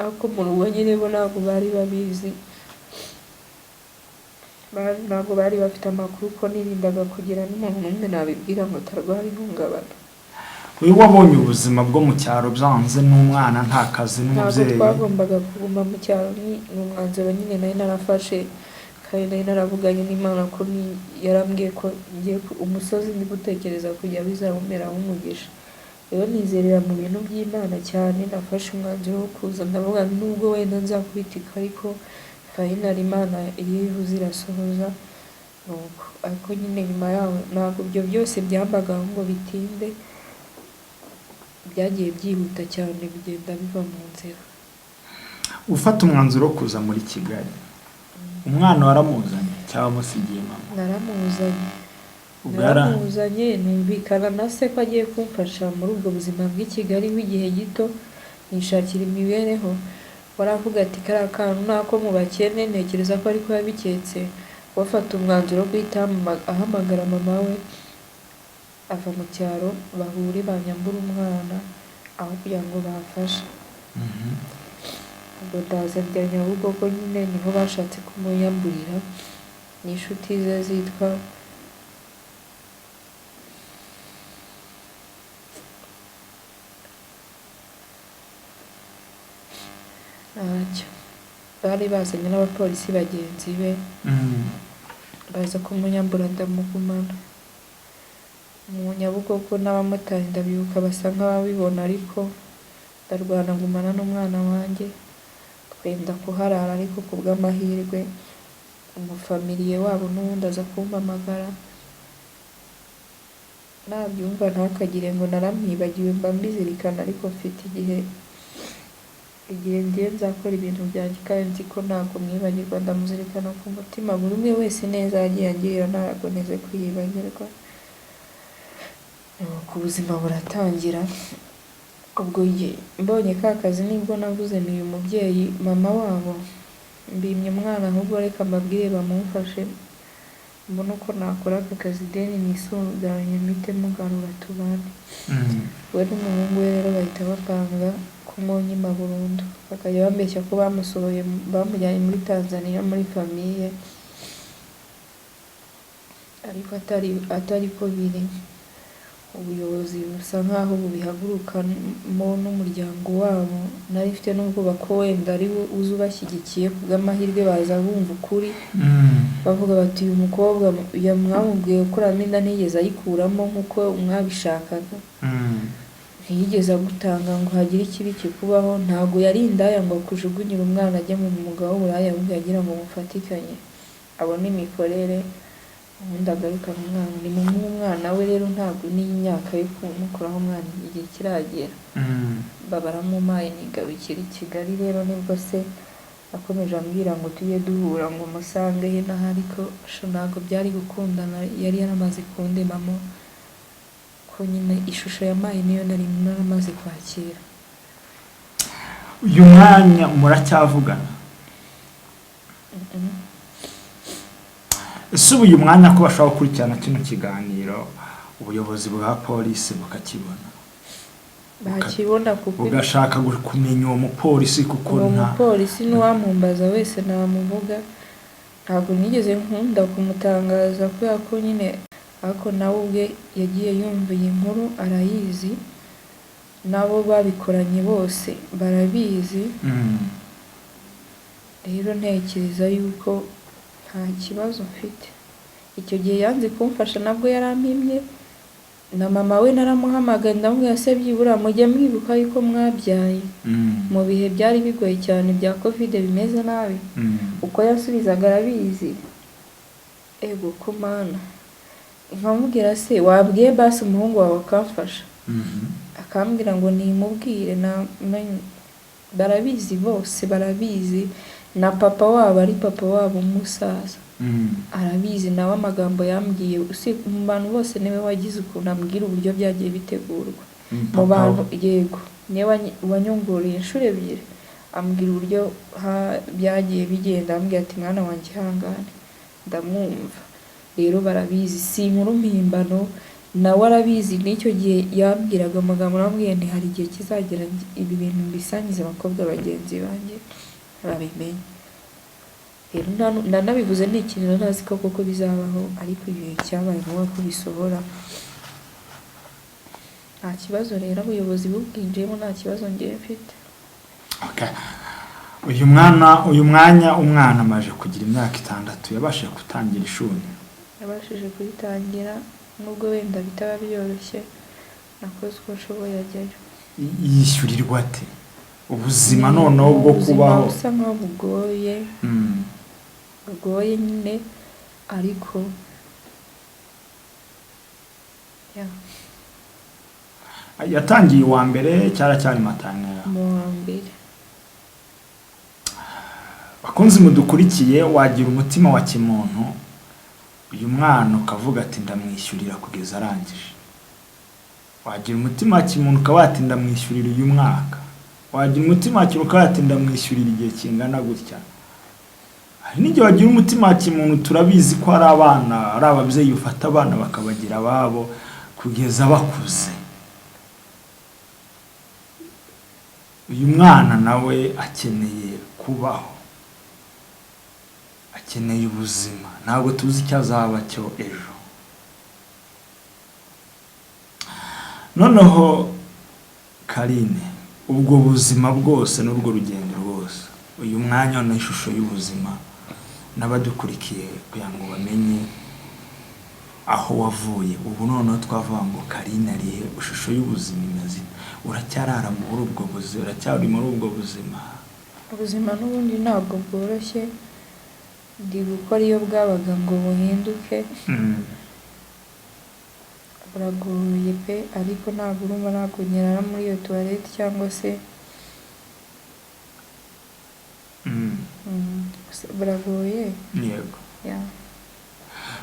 Ariko mu rugo nyine bo ntabwo bari babizi, ntabwo bari bafite amakuru, ko nirindaga kugira n'umuntu n'umwe nabibwira ngo atarwara ihungabana. Uyu wabonye ubuzima bwo mu cyaro byanze, n'umwana nta kazi n'umubyeyi. Ntabwo twagombaga kuguma mu cyaro, ni umwanzuro nyine nari narafashe, kandi nari naravuganye n'Imana ko yarambwiye ko ngiye umusozi ndi gutekereza kujya bizawumeraho umugisha. Rero nizerera mu bintu by'Imana cyane, nafashe umwanzuro wo kuza, ndavuga nubwo wenda nzakubitika, ariko Finally Imana iyo ivuze irasohoza. Nuko ariko nyine nyuma yaho ntabwo ibyo byose byambagaho ngo bitinde, byagiye byihuta cyane bigenda biva mu nzira. Ufata umwanzuro wo kuza muri Kigali, umwana waramuzanye cyangwa wamusigiye mama? Naramuzanye. Ubwo yara- Naramuzanye, numvikana na se ko agiye kumfasha muri ubwo buzima bw'i Kigali bw'igihe gito, nishakira imibereho. Waravuga ati kariya kantu ni ako mu bakene, ntekereza ko ariko yabiketse. Wafata umwanzuro wo guhita ahamagara mama we, ava mu cyaro, bahure banyambure umwana aho kugira ngo bamfashe. Ubwo ndaza njya Nyabugogo nyine, niho bashatse kumunyamburira n'inshuti ze zitwa ntacyo. Bari bazanye n'abapolisi bagenzi be, baza kumunyambura ndamugumana. Mu Nyabugogo n'abamotari ndabibuka basa nk'ababibona, ariko ndarwana ngumana n'umwana wanjye, twenda kuharara, ariko ku bw'amahirwe umufamiliye wabo n'ubundi aza kumpamagara. Nabyumva ntakagire ngo naramwibagiwe, mba mbizirikana, ariko mfite igihe ngiye nzakora ibintu byanjye kandi nzi ko ntabwo mwibagirwa, ndamuzirikana ku mutima. Buri umwe wese neza yagiye angirira ntabwo nteze kwiyibagirwa. Nuko ubuzima buratangira. Ubwo mbonye ka kazi nibwo navuze nti uyu mubyeyi mama wabo mbimye umwana, ahubwo reka mbabwire bamumfashe mbone uko nakora aka kazi, deni nisuganye mpite mugarura tubane. We n'umuhungu we rero bahita bapanga kumunyima burundu, bakajya bambeshya ko bamusohoye bamujyanye muri Tanzania muri famiye, ariko atari ko biri. Ubuyobozi busa nkaho bubihagurukamo n'umuryango wabo. Nari mfite n'ubwoba ko wenda ari we uza ubashyigikiye, ku bw'amahirwe baza bumva ukuri, bavuga bati uyu mukobwa mwamubwiye gukuramo inda ntiyigeze ayikuramo nk'uko mwabishakaga, ntiyigeze agutanga ngo hagire ikibi kikubaho, ntabwo yari indaya ngo akujugunyire umwana ajye mu mwuga w'uburaya, ahubwo yagira ngo mufatikanye abone imikorere ubundi agarukane umwana. Ni mu umwana we rero ntabwo n'imyaka yo kumukuraho umwana igihe kiragera. Babaramumpaye nigarukira i Kigali. Rero nibwo se akomeje ambwira ngo tujye duhura ngo musange he n'aho, ariko ntabwo byari gukundana, yari yaramaze kundemamo ko nyine ishusho yampaye niyo nari naramaze kwakira. Uyu mwanya muracyavugana? Ese ubu uyu mwanya ko bashobora gukurikirana kino kiganiro, ubuyobozi bwa polisi bukakibona, bakibona kuko bugashaka kumenya uwo mupolisi, kuko uwo nta mupolisi n'uwamumbaza wese namuvuga. Ntabwo nigeze nkunda kumutangaza kubera ko nyine, ariko nawe ubwe yagiye yumva iyi nkuru arayizi, nabo babikoranye bose barabizi. Rero ntekereza yuko nta kibazo mfite. Icyo gihe yanze kumfasha nabwo yarampimye, na mama we naramuhamagaye ndamubwira se byibura mujye mwibuka yuko mwabyaye mu bihe byari bigoye cyane bya covid bimeze nabi. Uko yasubizaga arabizi. Ego ko mana, nkamubwira se wabwiye basi umuhungu wawe akamfasha, akambwira ngo nimubwire. Barabizi bose barabizi, na papa wabo ari papa wabo umusaza arabizi, nawe amagambo yambwiye mu bantu bose niwe wagize ukuntu ambwira uburyo byagiye bitegurwa mu bantu. Yego niwe wanyongoreye inshuro ebyiri ambwira uburyo byagiye bigenda, ambwira ati mwana wanjye ihangane, ndamwumva. Rero barabizi, si inkuru mpimbano, nawe arabizi. N'icyo gihe yambwiraga amagambo arambwiye nti hari igihe kizagera ibi bintu mbisangize abakobwa bagenzi banjye babimenye. Rero nanabivuze ni ikintu ntazi ko koko bizabaho, ariko igihe cyabaye ngombwa ko bisohora. Nta kibazo rero, ubuyobozi bubwinjiyemo nta kibazo ngiye mfite. Uyu mwana, uyu mwanya umwana amaze kugira imyaka 6, yabashije gutangira ishuri? Yabashije kuyitangira, nubwo wenda bitaba byoroshye, nakoze uko nshoboye ajyayo. Yishyurirwa ate? Ubuzima noneho bwo Ubuzima kubaho busa nkaho bugoye, bugoye nyine, ariko ya. Yatangiye uwa mbere, cyaracyari maternelle? Mu wa mbere. Bakunzi mudukurikiye, wagira umutima wa kimuntu, uyu mwana ukavuga ati ndamwishyurira kugeza arangije. Wagira umutima wa kimuntu ukaba wati ndamwishyurira uyu mwaka. Wagira umutima wa kimuntu ukaba wati ndamwishyurira igihe kingana gutya. Hari n'igihe wagira umutima wa kimuntu, turabizi ko hari abana, ari ababyeyi ufata abana bakabagira ababo kugeza bakuze. Uyu mwana nawe akeneye kubaho, akeneye ubuzima, ntabwo tuzi icyo azaba cyo ejo. Noneho Carine, ubwo buzima bwose n'urwo rugendo rwose, uyu mwanya n'ishusho y'ubuzima n'abadukurikiye kugira ngo bamenye aho wavuye, ubu noneho twavuga ngo Carine ari he, ishusho y'ubuzima imeze ite? Uracyarara muri ubwo buzima, uracyari muri ubwo buzima? Ubuzima n'ubundi ntabwo bworoshye, ndi gukora iyo bwabaga ngo buhinduke. Buragoye pe, ariko ntabwo urumva, ntabwo nyarara muri iyo toilette cyangwa se buragoye. Yego. Ya.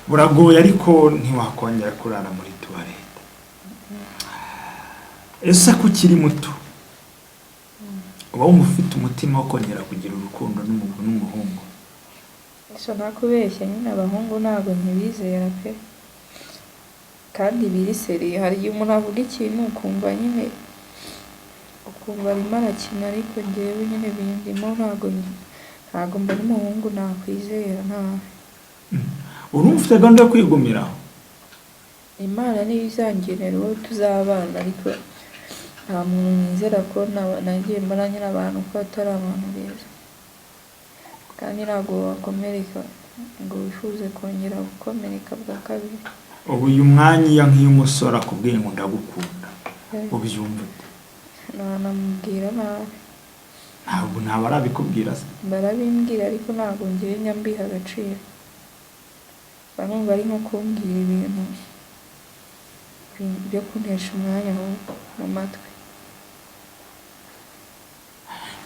Buragoye, ariko ntiwakongera kurara muri toilette. Ese ko ukiri muto, uba wumva ufite umutima wo kongera kugira urukundo n'umuhungu? So nakubeshya nyine, abahungu ntabwo ntibizera pe, kandi biri seri. Hari igihe umuntu avuga ikintu ukumva nyine, ukumva arimo arakina, ariko njyewe nyine bindimo, ntabwo mbona umuhungu nakwizera ntawe. Urumva ufite gahunda yo kwigumiraho? Imana niyo izangenera uwo tuzabana, ariko nta muntu nizera ko nagiye mbona nyine abantu ko atari abantu beza, kandi ntabwo wakomereka ngo wifuze kongera gukomereka bwa kabiri. Ubu uyu mwanya iyo nk'iyo umusore akubwiye ngo ndagukunda, ubyumva ute? Nanamubwira nabi. Ntabwo ntabwo arabikubwira se? Barabimbwira, ariko ntabwo ngewe njya mbiha agaciro. Mba numva ari nko kumbwira ibintu byo kuntesha umwanya ahubwo mu matwi.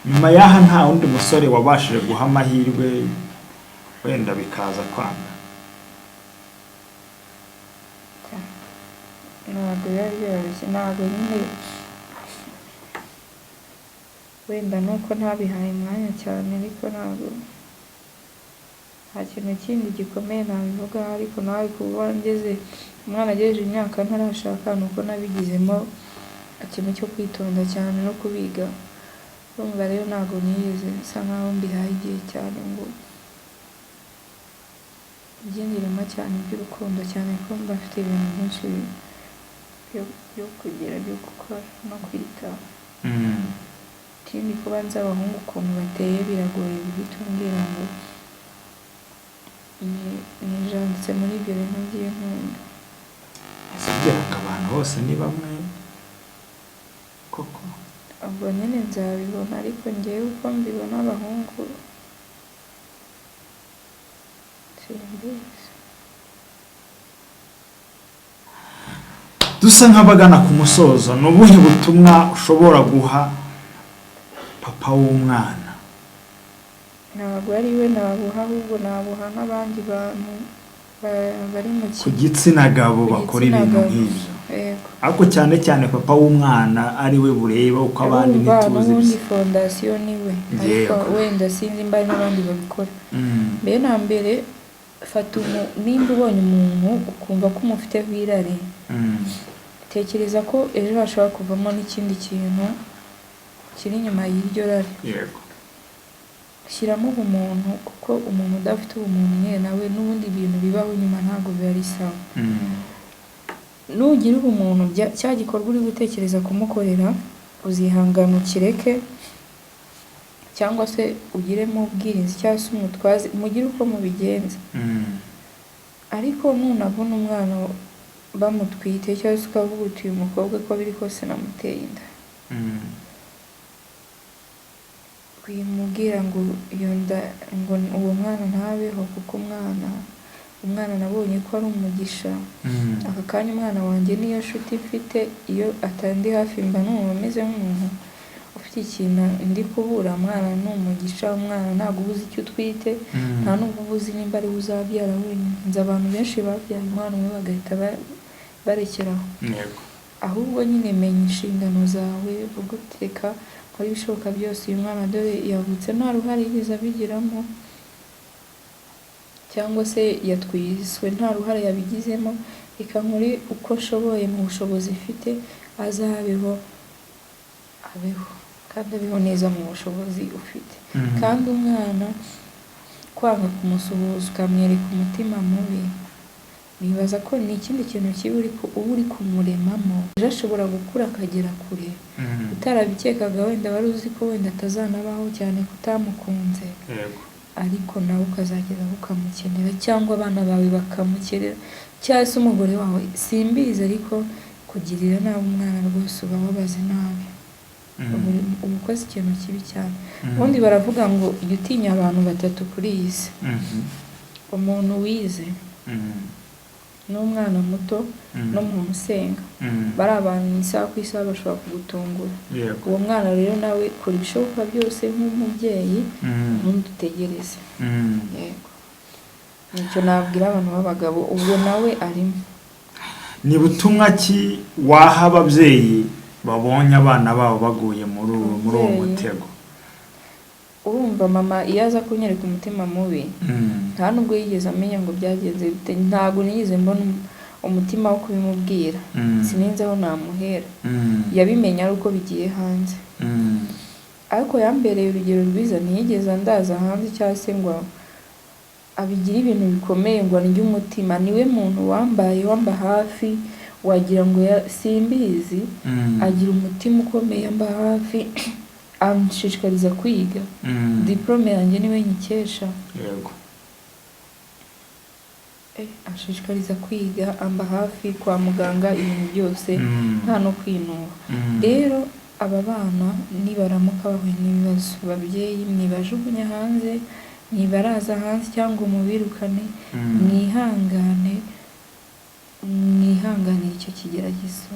Nyuma y'aha nta wundi musore wabashije guha amahirwe, wenda bikaza kwanga? Ntabwo biba byoroshye, ntabwo nyine, wenda nuko ntabihaye umwanya cyane, ariko ntabwo nta kintu kindi gikomeye nabivugaho. Ariko nawe kuba ngeze umwana agejeje imyaka ntarashaka, ni uko nabigizemo ikintu cyo kwitonda cyane no kubiga. Urumva rero ntabwo nigeze nsa nkaho mbihaye igihe cyane ngo mbyinjiremo cyane iby'urukundo, cyane ko mba mfite ibintu byinshi byo kugira, byo gukora no kwitaho. Ikindi, kuba nzi abahungu ukuntu bateye, biragoye guhita umbwira ngo nijanditse muri ibyo bintu by'inkundo. Ese ugira ngo abantu bose ni bamwe koko? Ubwo nyine nzabibona, ariko ngewe uko mbibona abahungu simbizi. Dusa nk'abagana ku musozo, ni ubuhe butumwa ushobora guha papa w'umwana? Ntabwo ari we nabuha, ahubwo nabuha n'abandi bantu bari mu ku gitsina gabo ku bakora gitsina ibintu gabo. nk'ibyo. Yego. Ariko cyane cyane papa w'umwana ari we bureba, uko abandi Urumva ntituzi n'ubundi ibye. fondasiyo ni we, ariko Yego. wenda sinzi mba hari n'abandi babikora. Mbere na mbere, fata nimba ubonye umuntu ukumva ko umufiteho irari, tekereza ko ejo hashobora kuvamo n'ikindi kintu kiri inyuma y'iryo rari. Yego. Shyiramo ubumuntu, kuko umuntu udafite ubumuntu nyine nawe n'ubundi ibintu bibaho nyuma ntabwo biba ari sawa. Nugira ubumuntu, cya gikorwa uri gutekereza kumukorera uzihangana ukireke, cyangwa se ugiremo ubwirinzi, cyangwa se umutwaze, mugire uko mubigenza. Ariko nunabona umwana bamutwite, cyangwa se ukavuga uti uyu mukobwa ko biri kose namuteye inda, Wimubwira ngo iyo nda, ngo uwo mwana ntabeho, kuko umwana nabonye ko ari umugisha. Aka kanya umwana wanjye niyo nshuti mfite, iyo atandi hafi mba numva meze nk'umuntu ufite ikintu ndi kubura. Umwana ni umugisha, umwana ntabwo uba uzi icyo utwite, nta nubwo uba uzi nimba ari we uzabyara wenyine. Nzi abantu benshi babyaye umwana umwe bagahita barekeraho. Ahubwo nyine menya inshingano zawe, uvuge uti reka nkore ibishoboka byose uyu mwana dore yavutse nta ruhare yigeze abigiramo, cyangwa se yatwiswe nta ruhare yabigizemo, reka nkore uko nshoboye mu bushobozi mfite, azabeho, abeho kandi abeho neza mu bushobozi ufite. Kandi umwana kwanga kumusuhuza ukamwereka umutima mubi, nibaza ko ni ikindi kintu kibi uba uri kumuremamo. Ejo ashobora gukura akagera kure utarabikekaga, wenda wari uzi ko wenda atazanabaho cyane ko utamukunze, ariko nawe ukazageraho ukamukenera, cyangwa abana bawe bakamukenera, cyangwa se umugore wawe, simbizi, ariko kugirira nabi umwana rwose uba wabaze nabi, uba ukoze ikintu kibi cyane. Ubundi baravuga ngo jya utinya abantu batatu kuri iyi si: umuntu wize, n'umwana muto, n'umuntu usenga. Bari abantu isaha ku isaha bashobora kugutungura. Uwo mwana rero nawe kora ibishoboka byose nk'umubyeyi, ntudutegereze. Yego, nicyo nabwira abantu b'abagabo, ubwo nawe arimo. Ni butumwa ki waha ababyeyi babonye abana babo baguye muri uwo Ababyeyi. mutego? Urumva mama iyo aza kunyereka umutima mubi, nta nubwo yigeze amenya ngo byagenze bite, ntabwo nigeze mbona umutima wo kubimubwira. Sinzi aho namuhera. Yabimenye ari uko bigiye hanze. Ariko yambereye urugero rwiza, ntiyigeze andaza hanze cyangwa se ngo abigire ibintu bikomeye ngo andye umutima. Niwe muntu wambaye, wamba hafi, wagira ngo simbizi, agira umutima ukomeye, amba hafi, anshishikariza kwiga. Diplôme yanjye niwe nyikesha. Anshishikariza kwiga, amba hafi kwa muganga, ibintu byose, nta no kwinuba. Rero aba bana nibaramuka bahuye n'ibibazo, babyeyi, mwibajugunya hanze, mwibaraza hanze cyangwa mubirukane. Mwihangane, mwihanganire icyo kigeragezo,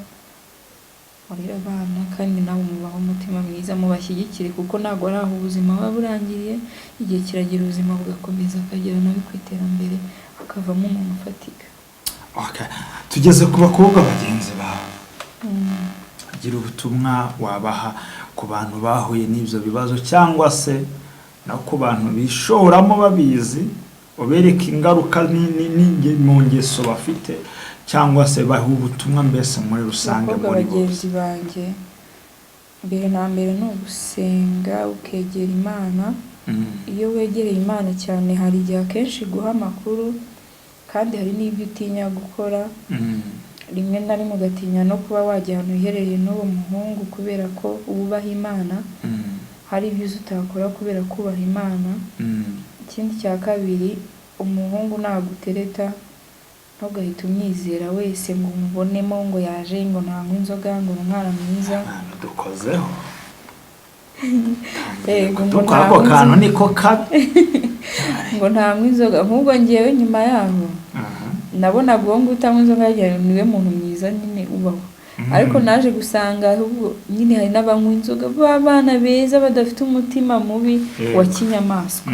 murere abana kandi nabo mubahe umutima mwiza, mubashyigikire, kuko ntabwo ari aho ubuzima buba burangiriye. Igihe kiragera ubuzima bugakomeza, akagera nawe ku iterambere, akavamo umuntu ufatika. Okay. Tugeze ku bakobwa bagenzi bawe. Gira ubutumwa wabaha ku bantu bahuye n'ibyo bibazo, cyangwa se no ku bantu bishoramo babizi, ubereka ingaruka mu ngeso bafite, cyangwa se baha ubutumwa mbese muri rusange Abakobwa muri bagenzi bose. banjye, mbere na mbere ni ugusenga, ukegera Imana. Iyo wegereye Imana cyane, hari igihe akenshi iguha amakuru, kandi hari n'ibyo utinya gukora. Rimwe na rimwe ugatinya no kuba wajya ahantu wiherereye n'uwo muhungu kubera ko wubaha Imana. Hari ibyo uzi utakora kubera kubaha Imana. Ikindi cya kabiri, umuhungu nagutereta ntugahite umwizera wese ngo umubonemo ngo yaje, ngo ntanywe inzoga, ngo ni umwana mwiza. Ahantu dukozeho. Yego, ngo Dukora ako ntanywe kantu inzoga. Niko kabi. Ngo ntanywe inzoga. Nk'ubwo ngewe nyuma yaho nabonaga uwo nguwo utanywa inzoga yagira ngo niwe muntu mwiza nyine ubaho. Ariko naje gusanga ahubwo nyine hari n'abanywa inzoga b'abana beza, badafite umutima mubi wa kinyamaswa.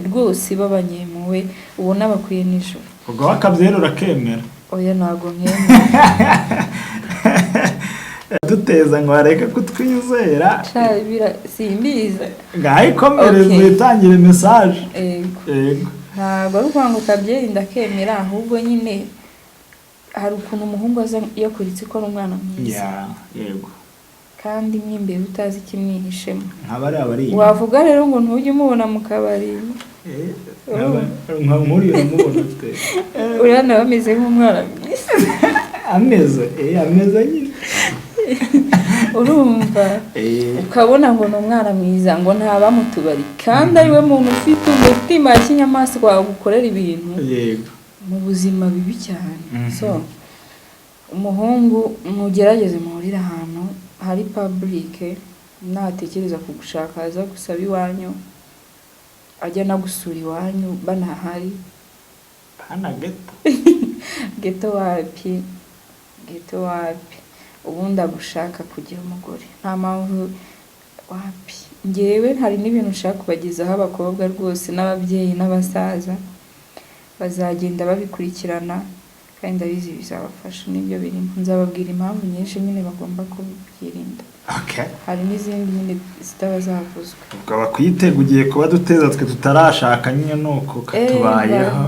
Rwose b'abanyempuhwe, ubona bakwiye nijoro. Ubwo wakabyera urakemera? Oya, ntabwo nkemera. Duteza ngo bareke kutwizera. Sha, simbizi. Ngaho ikomereze. Okay. Witangire message. Yego. Yego. Ntabwo ari ukuvuga ngo kabyeri ndakemera, ahubwo nyine hari ukuntu umuhungu aza yakuritse ko ari umwana mwiza, Ya, yego. kandi mo imbere utazi ikimwihishemo. Nk'abari abari inyuma. Wavuga rero ngo ntujye umubona mu kabari. Nka nk'uriya uramubona ute? Uriya nawe ameze nk'umwana mwiza. Ameze nyine. Urumva, ukabona ngo ni umwana mwiza, ngo ntaba mu tubari, kandi ariwe muntu ufite umutima wa kinyamaswa wagukorera ibintu mu buzima bibi cyane. So umuhungu mugerageze muhurire ahantu hari public. Natekereza kugushaka aza gusaba iwanyu, ajya anagusura iwanyu banahari. Pana ghetto. Ghetto wapi, ghetto wapi. Ubundi agushaka kugira umugore, nta mpamvu wapi. Ngewe hari n'ibintu nshaka kubagezaho abakobwa rwose n'ababyeyi n'abasaza, bazagenda babikurikirana kandi ndabizi bizabafasha n'ibyo birimo. Nzababwira impamvu nyinshi nyine bagomba kubyirinda. Hari n'izindi nyine zitaba zavuzwe. Ubwo bakwitega ugiye kuba duteza twe tutarashaka nyine nuko katubayeho.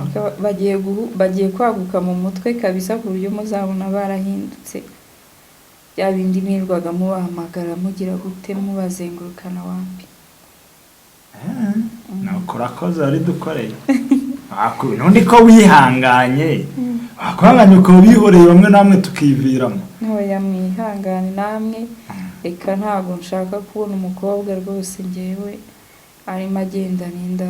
Bagiye kwaguka mu mutwe kabisa, ku buryo muzabona barahindutse. Bya bindi mwirirwaga mubahamagara mugira gute, mubazengurukana wapi. Nuko urakoze wari dukoreye. Nundi ko wihanganye, wakwanganye ukaba ubihoreye bamwe namwe tukiviramo. Ntoya mwihangane namwe, reka ntabwo nshaka kubona umukobwa rwose ngewe arimo agenda n'inda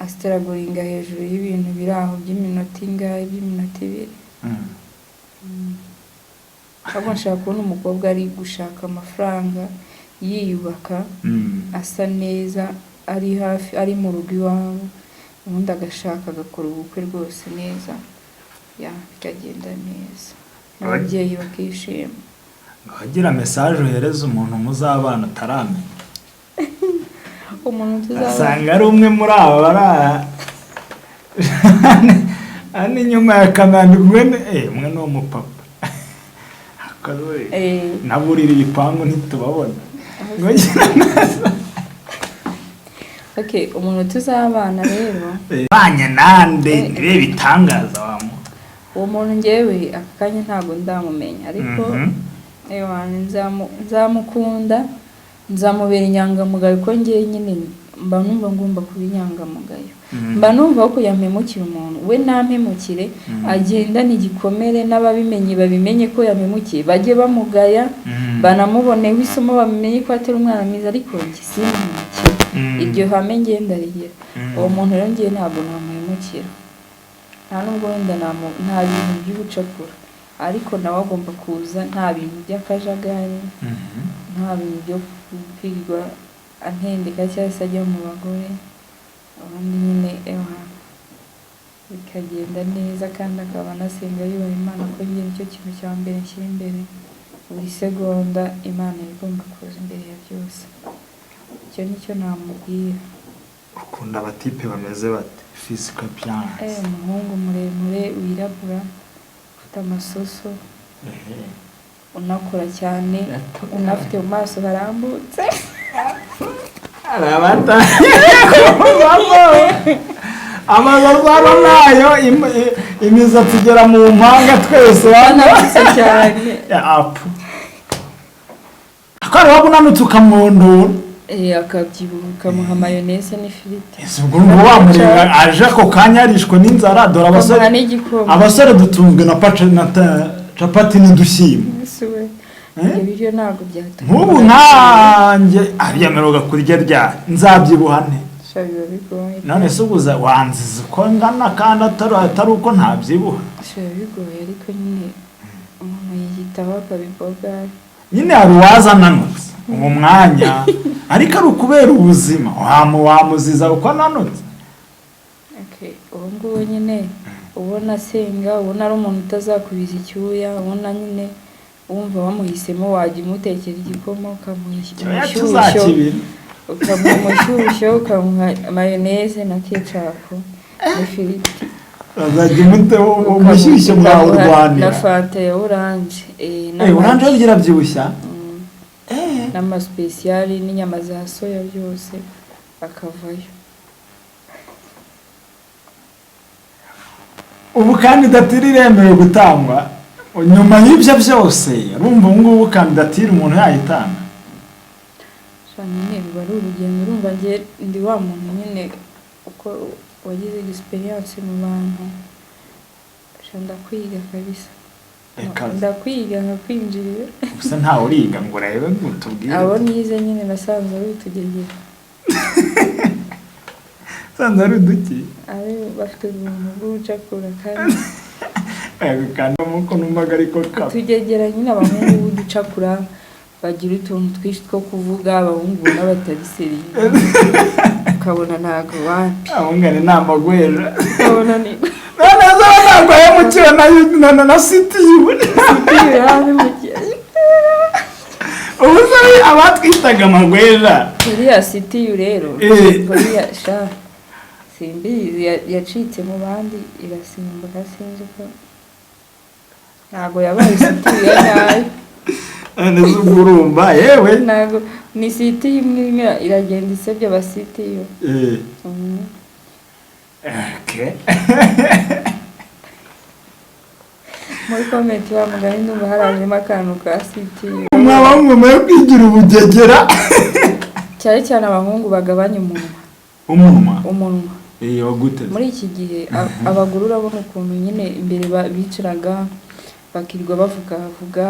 asitaragoringa hejuru y'ibintu biri aho by'iminota ingahe, by'iminota ibiri. Ahubwo nshaka kubona umukobwa ari gushaka amafaranga, yiyubaka, asa neza, ari hafi, ari mu rugo iwabo, ubundi agashaka agakora ubukwe rwose neza, ya bikagenda neza, n'ababyeyi bakishima. Wagira message uhereza umuntu muzabana utaramenya? Umuntu tuzabana asanga ari umwe muri aba bari hano inyuma ya kamera, umwe ni umupapa naburira ibipangu ntitubabona. Okay, umuntu tuzabana rero banye nande nibe bitangaza wamu. Uwo muntu ngewe aka kanya ntabwo ndamumenya, ariko nzamukunda, nzamubera inyangamugayo, kuko ngewe nyine mba numva ngomba kuba inyangamugayo. Mba numva ko yampemukira umuntu we nampemukire, agendane igikomere, n'ababimenye babimenye ko yamemukiye, bajye bamugaya, banamuboneho isomo, bamenye ko atari umwana mwiza, ariko njye simpemukire. Iryo hame ngewe ndarigira. Uwo muntu rero ngewe ntabwo namuhemukira, nta nubwo wenda nta bintu by'ubucakura, ariko nawe agomba kuza nta bintu by'akajagari, nta bintu byo kwirwa antendeka cyangwa se ajya mu bagore, ubundi nyine bikagenda neza, kandi akaba anasenga yubaha Imana, ko njye nicyo kintu cya mbere nshyira imbere. Buri segonda Imana igomba kuza imbere ya byose. Icyo nicyo namubwira. Ukunda abatipe bameze bate? Physical appearance. Umuhungu muremure wirabura, ufite amasoso, unakora cyane, unafite mu maso harambutse. Amazazaro nayo imisatsi igera mu mpanga twese bananutse cyane. Apu ko waba unanutse ukamwondora, akabyibuha ukamuha mayoneze n'ifiriti. Ese ubwo ngo wamureba aje ako kanya yarishwe n'inzara, dore abasore abasore dutunzwe na capati n'udushyimbo. Ibiryo ntabwo byatuma nk'ubu nkanjye aryemererwa kurya ryari nzabyibuha nte? None se ubuza wanziza uko ngana kandi atari uko ntabyibuha? Biba bigoye, ariko nyine umuntu yiyitaho akabiboga. Nyine hari uwaza ananutse uwo mwanya, ariko ari ukubera ubuzima wamuziza uko ananutse. Ubu ngubu nyine ubona asenga, ubona ari umuntu utazakubiza icyuya, ubona nyine wumva wamuhisemo, wajya umutekera igikoma, ukamuha umushyushyo, ukamuha umushyushyo, ukamuha mayoneze na kecapu n'ifiriti, azajya umushyushyo mwawurwanira, na fanta ya oranje. Oranje yo irabyibushya, n'amasipesiyali n'inyama za soya byose akavayo. Ubu kandidatire iremewe gutangwa nyuma y'ibyo byose, urumva ubu ngubu kandidatire umuntu yayitanga? Nyine biba ari urugendo, urumva njye ndi wa muntu nyine uko wagize egisperiyanse mu bantu, ndakwiga kabisa, ndakwiga nkakwinjirira. Gusa ntawe uriga ngo urebe ngo utubwire. Abo nize nyine nasanze ari utugegera. Sanze ari uduki? Ari bafite ubuntu bw'ubucakura kandi kandi nuko numvaga ariko tugegera nyine abahungu b'uducakura bagira utuntu twinshi two kuvuga, abahungu ubona batari sérieux, ukabona ntago wapi. Abungane ni amagwera. Ukabona ni None zo ntabwo yamukiwe na sitiyu. Yabimukiye. Ubu se abatwitaga amagwera? Iriya sitiyu rero, buriya sha simbizi, yacitse mu bandi irasimbuka, sinzi uko, ntago yabaye sitiyu ya nyayo. None se ubwo urumva yewe? Ntago ni sitiyu imwe imwe iragenda isebya abasitiyu. Okay. Muri comment wa mugani ndumva harajemo akantu ka sitiyu. Mwaba ngoma yo kwigira ubugegera. Cyane cyane abahungu bagabanya umunwa. Umunwa? Umunwa. Eh, wagute? Muri iki gihe abagore urabona ukuntu nyine imbere bicaraga bakirirwa bavuga vuga,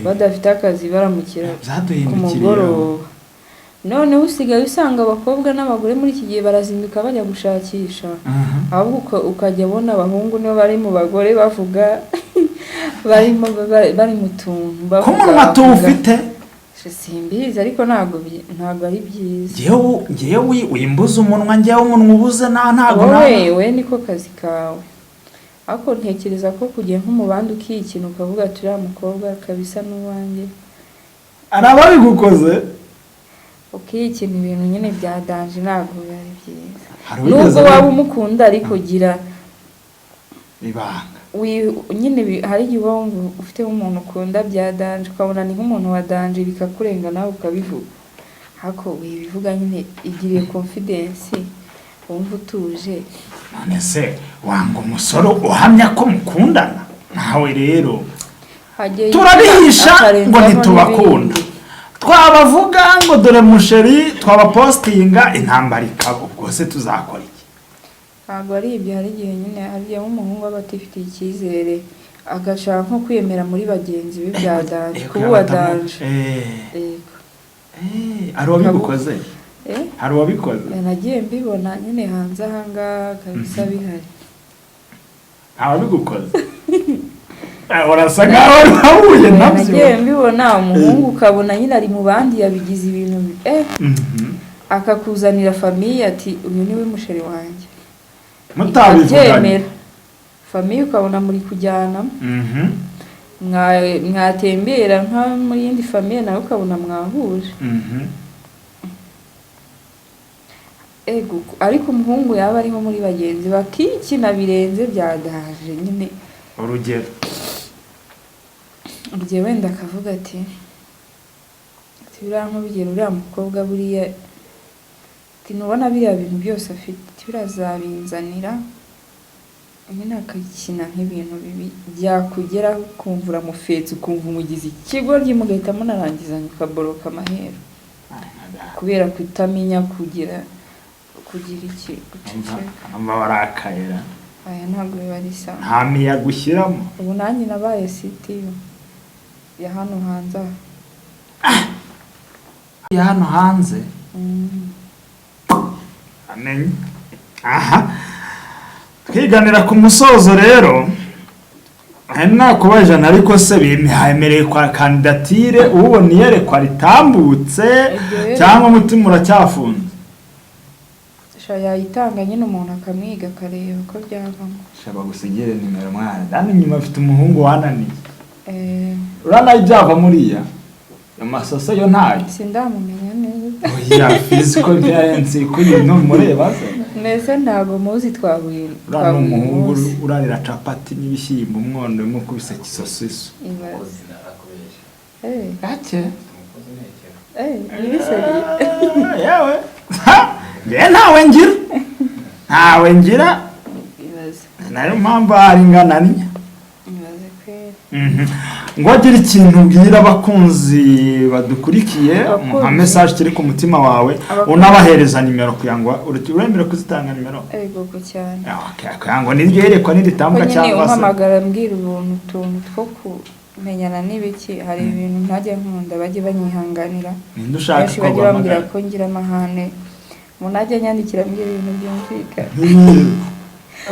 badafite akazi, baramukira ku Byaduhindukiriye. mugoroba. Noneho usigaye usanga abakobwa n'abagore muri iki gihe barazinduka bajya gushakisha, ahubwo ukajya ubona abahungu nibo bari mu bagore bavuga, barimo bari mu tuntu Ko bavuga, umunwa bavuga. tuwufite. Simbizi, ariko ntabwo ari byiza. Ngewe wimbuza umunwa, ngewe umunwa ubuze nta ntago. Wowe we niko kazi kawe, ariko ntekereza ko kujya nko mu bandi ukikina, ukavuga ati uriya mukobwa kabisa n'uwanjye. Hari ababigukoze. Ukikina ibintu nyine bya danger, ntabwo biba ari byiza. Hari uwigeze Nubwo waba umukunda, ariko gira ibanga. Nyine hari igihe uba wumva ufite nk'umuntu ukunda bya danger, ukabona ni nk'umuntu wa danger, bikakurenga nawe ukabivuga, ariko wibivuga nyine, igiriye confidence, wumva utuje. None se wanga umusore uhamya ko mukundana nawe rero? Hagiye Turabihisha ngo akarenzaho ntitubakunda. n'ibindi. Twabavuga ngo dore musheri, twabapostinga intambara ikaba. Ubwo se tuzakora iki? Ntabwo ari ibyo, hari igihe nyine, hari igihe nk'umuhungu aba atifitiye icyizere, agashaka nko kwiyemera muri bagenzi be bya danger, kuba uwa danger. Yego. Hari uwabigukoze? Eh? Hari uwabikoze? Nagiye mbibona nyine hanze ahangaha kabisa bihari. Nta wabigukoze? Urasa nkaho wari wahuye nabyo. Nagiye mbibona, umuhungu ukabona nyine ari mu bandi yabigize ibintu akakuzanira famille ati uyu niwe musheri wanjye. Mutabivuganye. Ikabyemera, famille ukabona muri kujyana, mwatembera nka muri yindi famille nawe ukabona mwahuje. Ego, ariko umuhungu yaba ari nko muri bagenzi bakikina birenze bya danger nyine. Urugero? Urugero, wenda akavuga ati buriya nk'urugero uriya mukobwa buriya, ati ntubona biriya bintu byose afite, ati biriya azabinzanira nyine, akakina nk'ibintu bibi byakugeraho ukumva uramufetse, ukumva umugize ikigoryi, mugahita munarangizanya, ukaboroka amahero kubera kutamenya kugira iki, guceceka. Mba warakayera. Aya ntabwo biba ari sawa. Nta miyaga ushyiramo. Ubu nanjye nabaye sitiyu ya hano hanze aha. Ya hano hanze. Amenye aha twiganira ku musozo rero, hari nakubajana, ariko se bemerewe kwa kandidatire ubona iyerekwa ritambutse Ibyo rero- cyangwa umutima uracyafunze? Sha, yayitanga nyine umuntu akamwiga, akareba ko byavamo. Shaba gusigire nimero mwana, dani nyuma afite umuhungu wananiye. Uranaye ibyava muriya amasoso yo ntayo. Sindamumenya neza. Oya, physical appearance kuri numureba se? Mbese ntabwo muzi, twahuye Uriya ni twahuye umuhungu umunsi. Urarira capati n'ibishyimbo, umwondo umukubise kisosiso. Ibaze. Arakubeshya. Gake. Umukozi untekera. Nibiseri. Yewe, njyewe ntawe ngira, ntawe ngira. Ibaze. Nayo mpamvu hari ingananiya. Ibaze kweri. Ngo agire ikintu ubwira abakunzi badukurikiye Abakunzi. nka message kiri ku mutima wawe, unabahereza nimero kugira ngo uremerewe kuzitanga nimero. Ego ko cyane. Ah, okay, kugira ngo niryo yerekwa Ko niritambuka nyine cyangwa se umpamagara mbwira ubuntu utuntu two kumenyana n'ibiki, hari ibintu ntajya nkunda, bajye banyihanganira. Ninde ushaka Benshi ko bajya bambwira guhamagara? ko ngira amahane, umuntu ajya anyandikira ambwira ibintu byumvikana.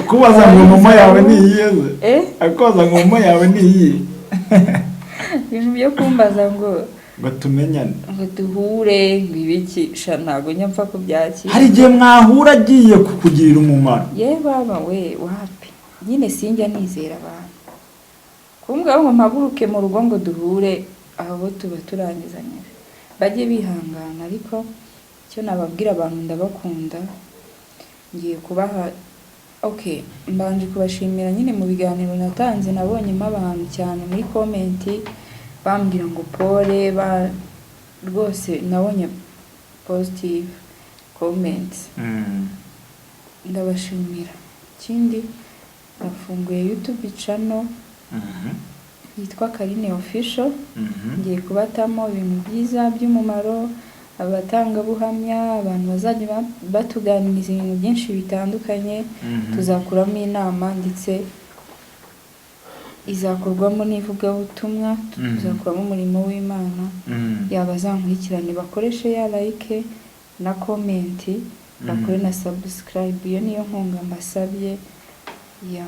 Kubaza ngo momo yawe ni iyihe? Eh. Akubaza ngo momo yawe ni iyihe? Ibintu byo kumbaza ngo Ngo tumenyane. Ngo duhure, ngo ibiki. Sha, ntabwo njya mpfa kubyakira. Hari igihe mwahura agiye kukugirira umumaro. Ye baba we, wapi. Nyine sinjya nizera abantu kumbwira ngo mpaguruke mu rugo ngo duhure, aho tuba turangizanyije. Bajye bihangana. Ariko icyo nababwira abantu, ndabakunda. Ngiye kubaha, okay, mbanje kubashimira nyine. Mu biganiro natanze nabonyemo abantu cyane muri comment bambwira ngo pole ba rwose, nabonye positive comments. Ndabashimira. Ikindi, nafunguye YouTube channel yitwa Karine Official. Ngiye kubatamo ibintu byiza by'umumaro, abatangabuhamya, abantu bazajya batuganiriza ibintu byinshi bitandukanye. Tuzakuramo inama, ndetse izakorwamo n'ivugabutumwa. Tuzakuramo umurimo w'Imana. Yaba azankurikirane, bakoreshe ya like na comment, bakore na subscribe. Iyo niyo nkunga mbasabye. Ya,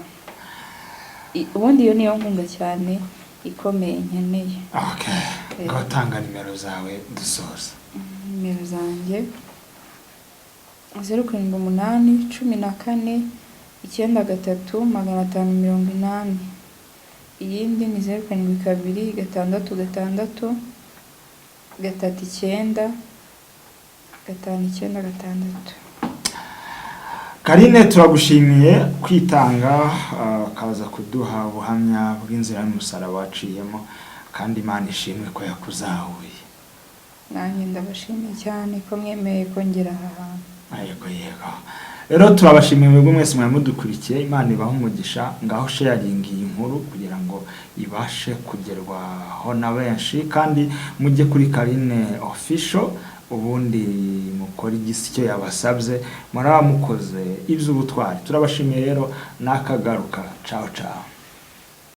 ubundi iyo niyo nkunga cyane ikomeye nkeneye. Okay, ngaho tanga nimero zawe dusoza. Nimero zanjye: 0781493580. Iyindi ni 0726663956. Karine, turagushimiye kwitanga, ukaza kuduha ubuhamya bw'inzira y'umusaraba waciyemo, kandi Imana ishimwe ko yakuzahuye. Nanjye ndabashimiye cyane ko mwemeye kongera aha hantu. Yego, rero turabashimiye mwebwe mwese mwari mudukurikiye. Imana ibahe umugisha. Ngaho sharinga iyi nkuru kugira ngo ibashe kugerwaho na benshi, kandi mujye kuri Karine Official, ubundi mukore igisi icyo yabasabye, muraba mukoze iby'ubutwari. Turabashimiye rero, n'akagaruka. Ciao ciao.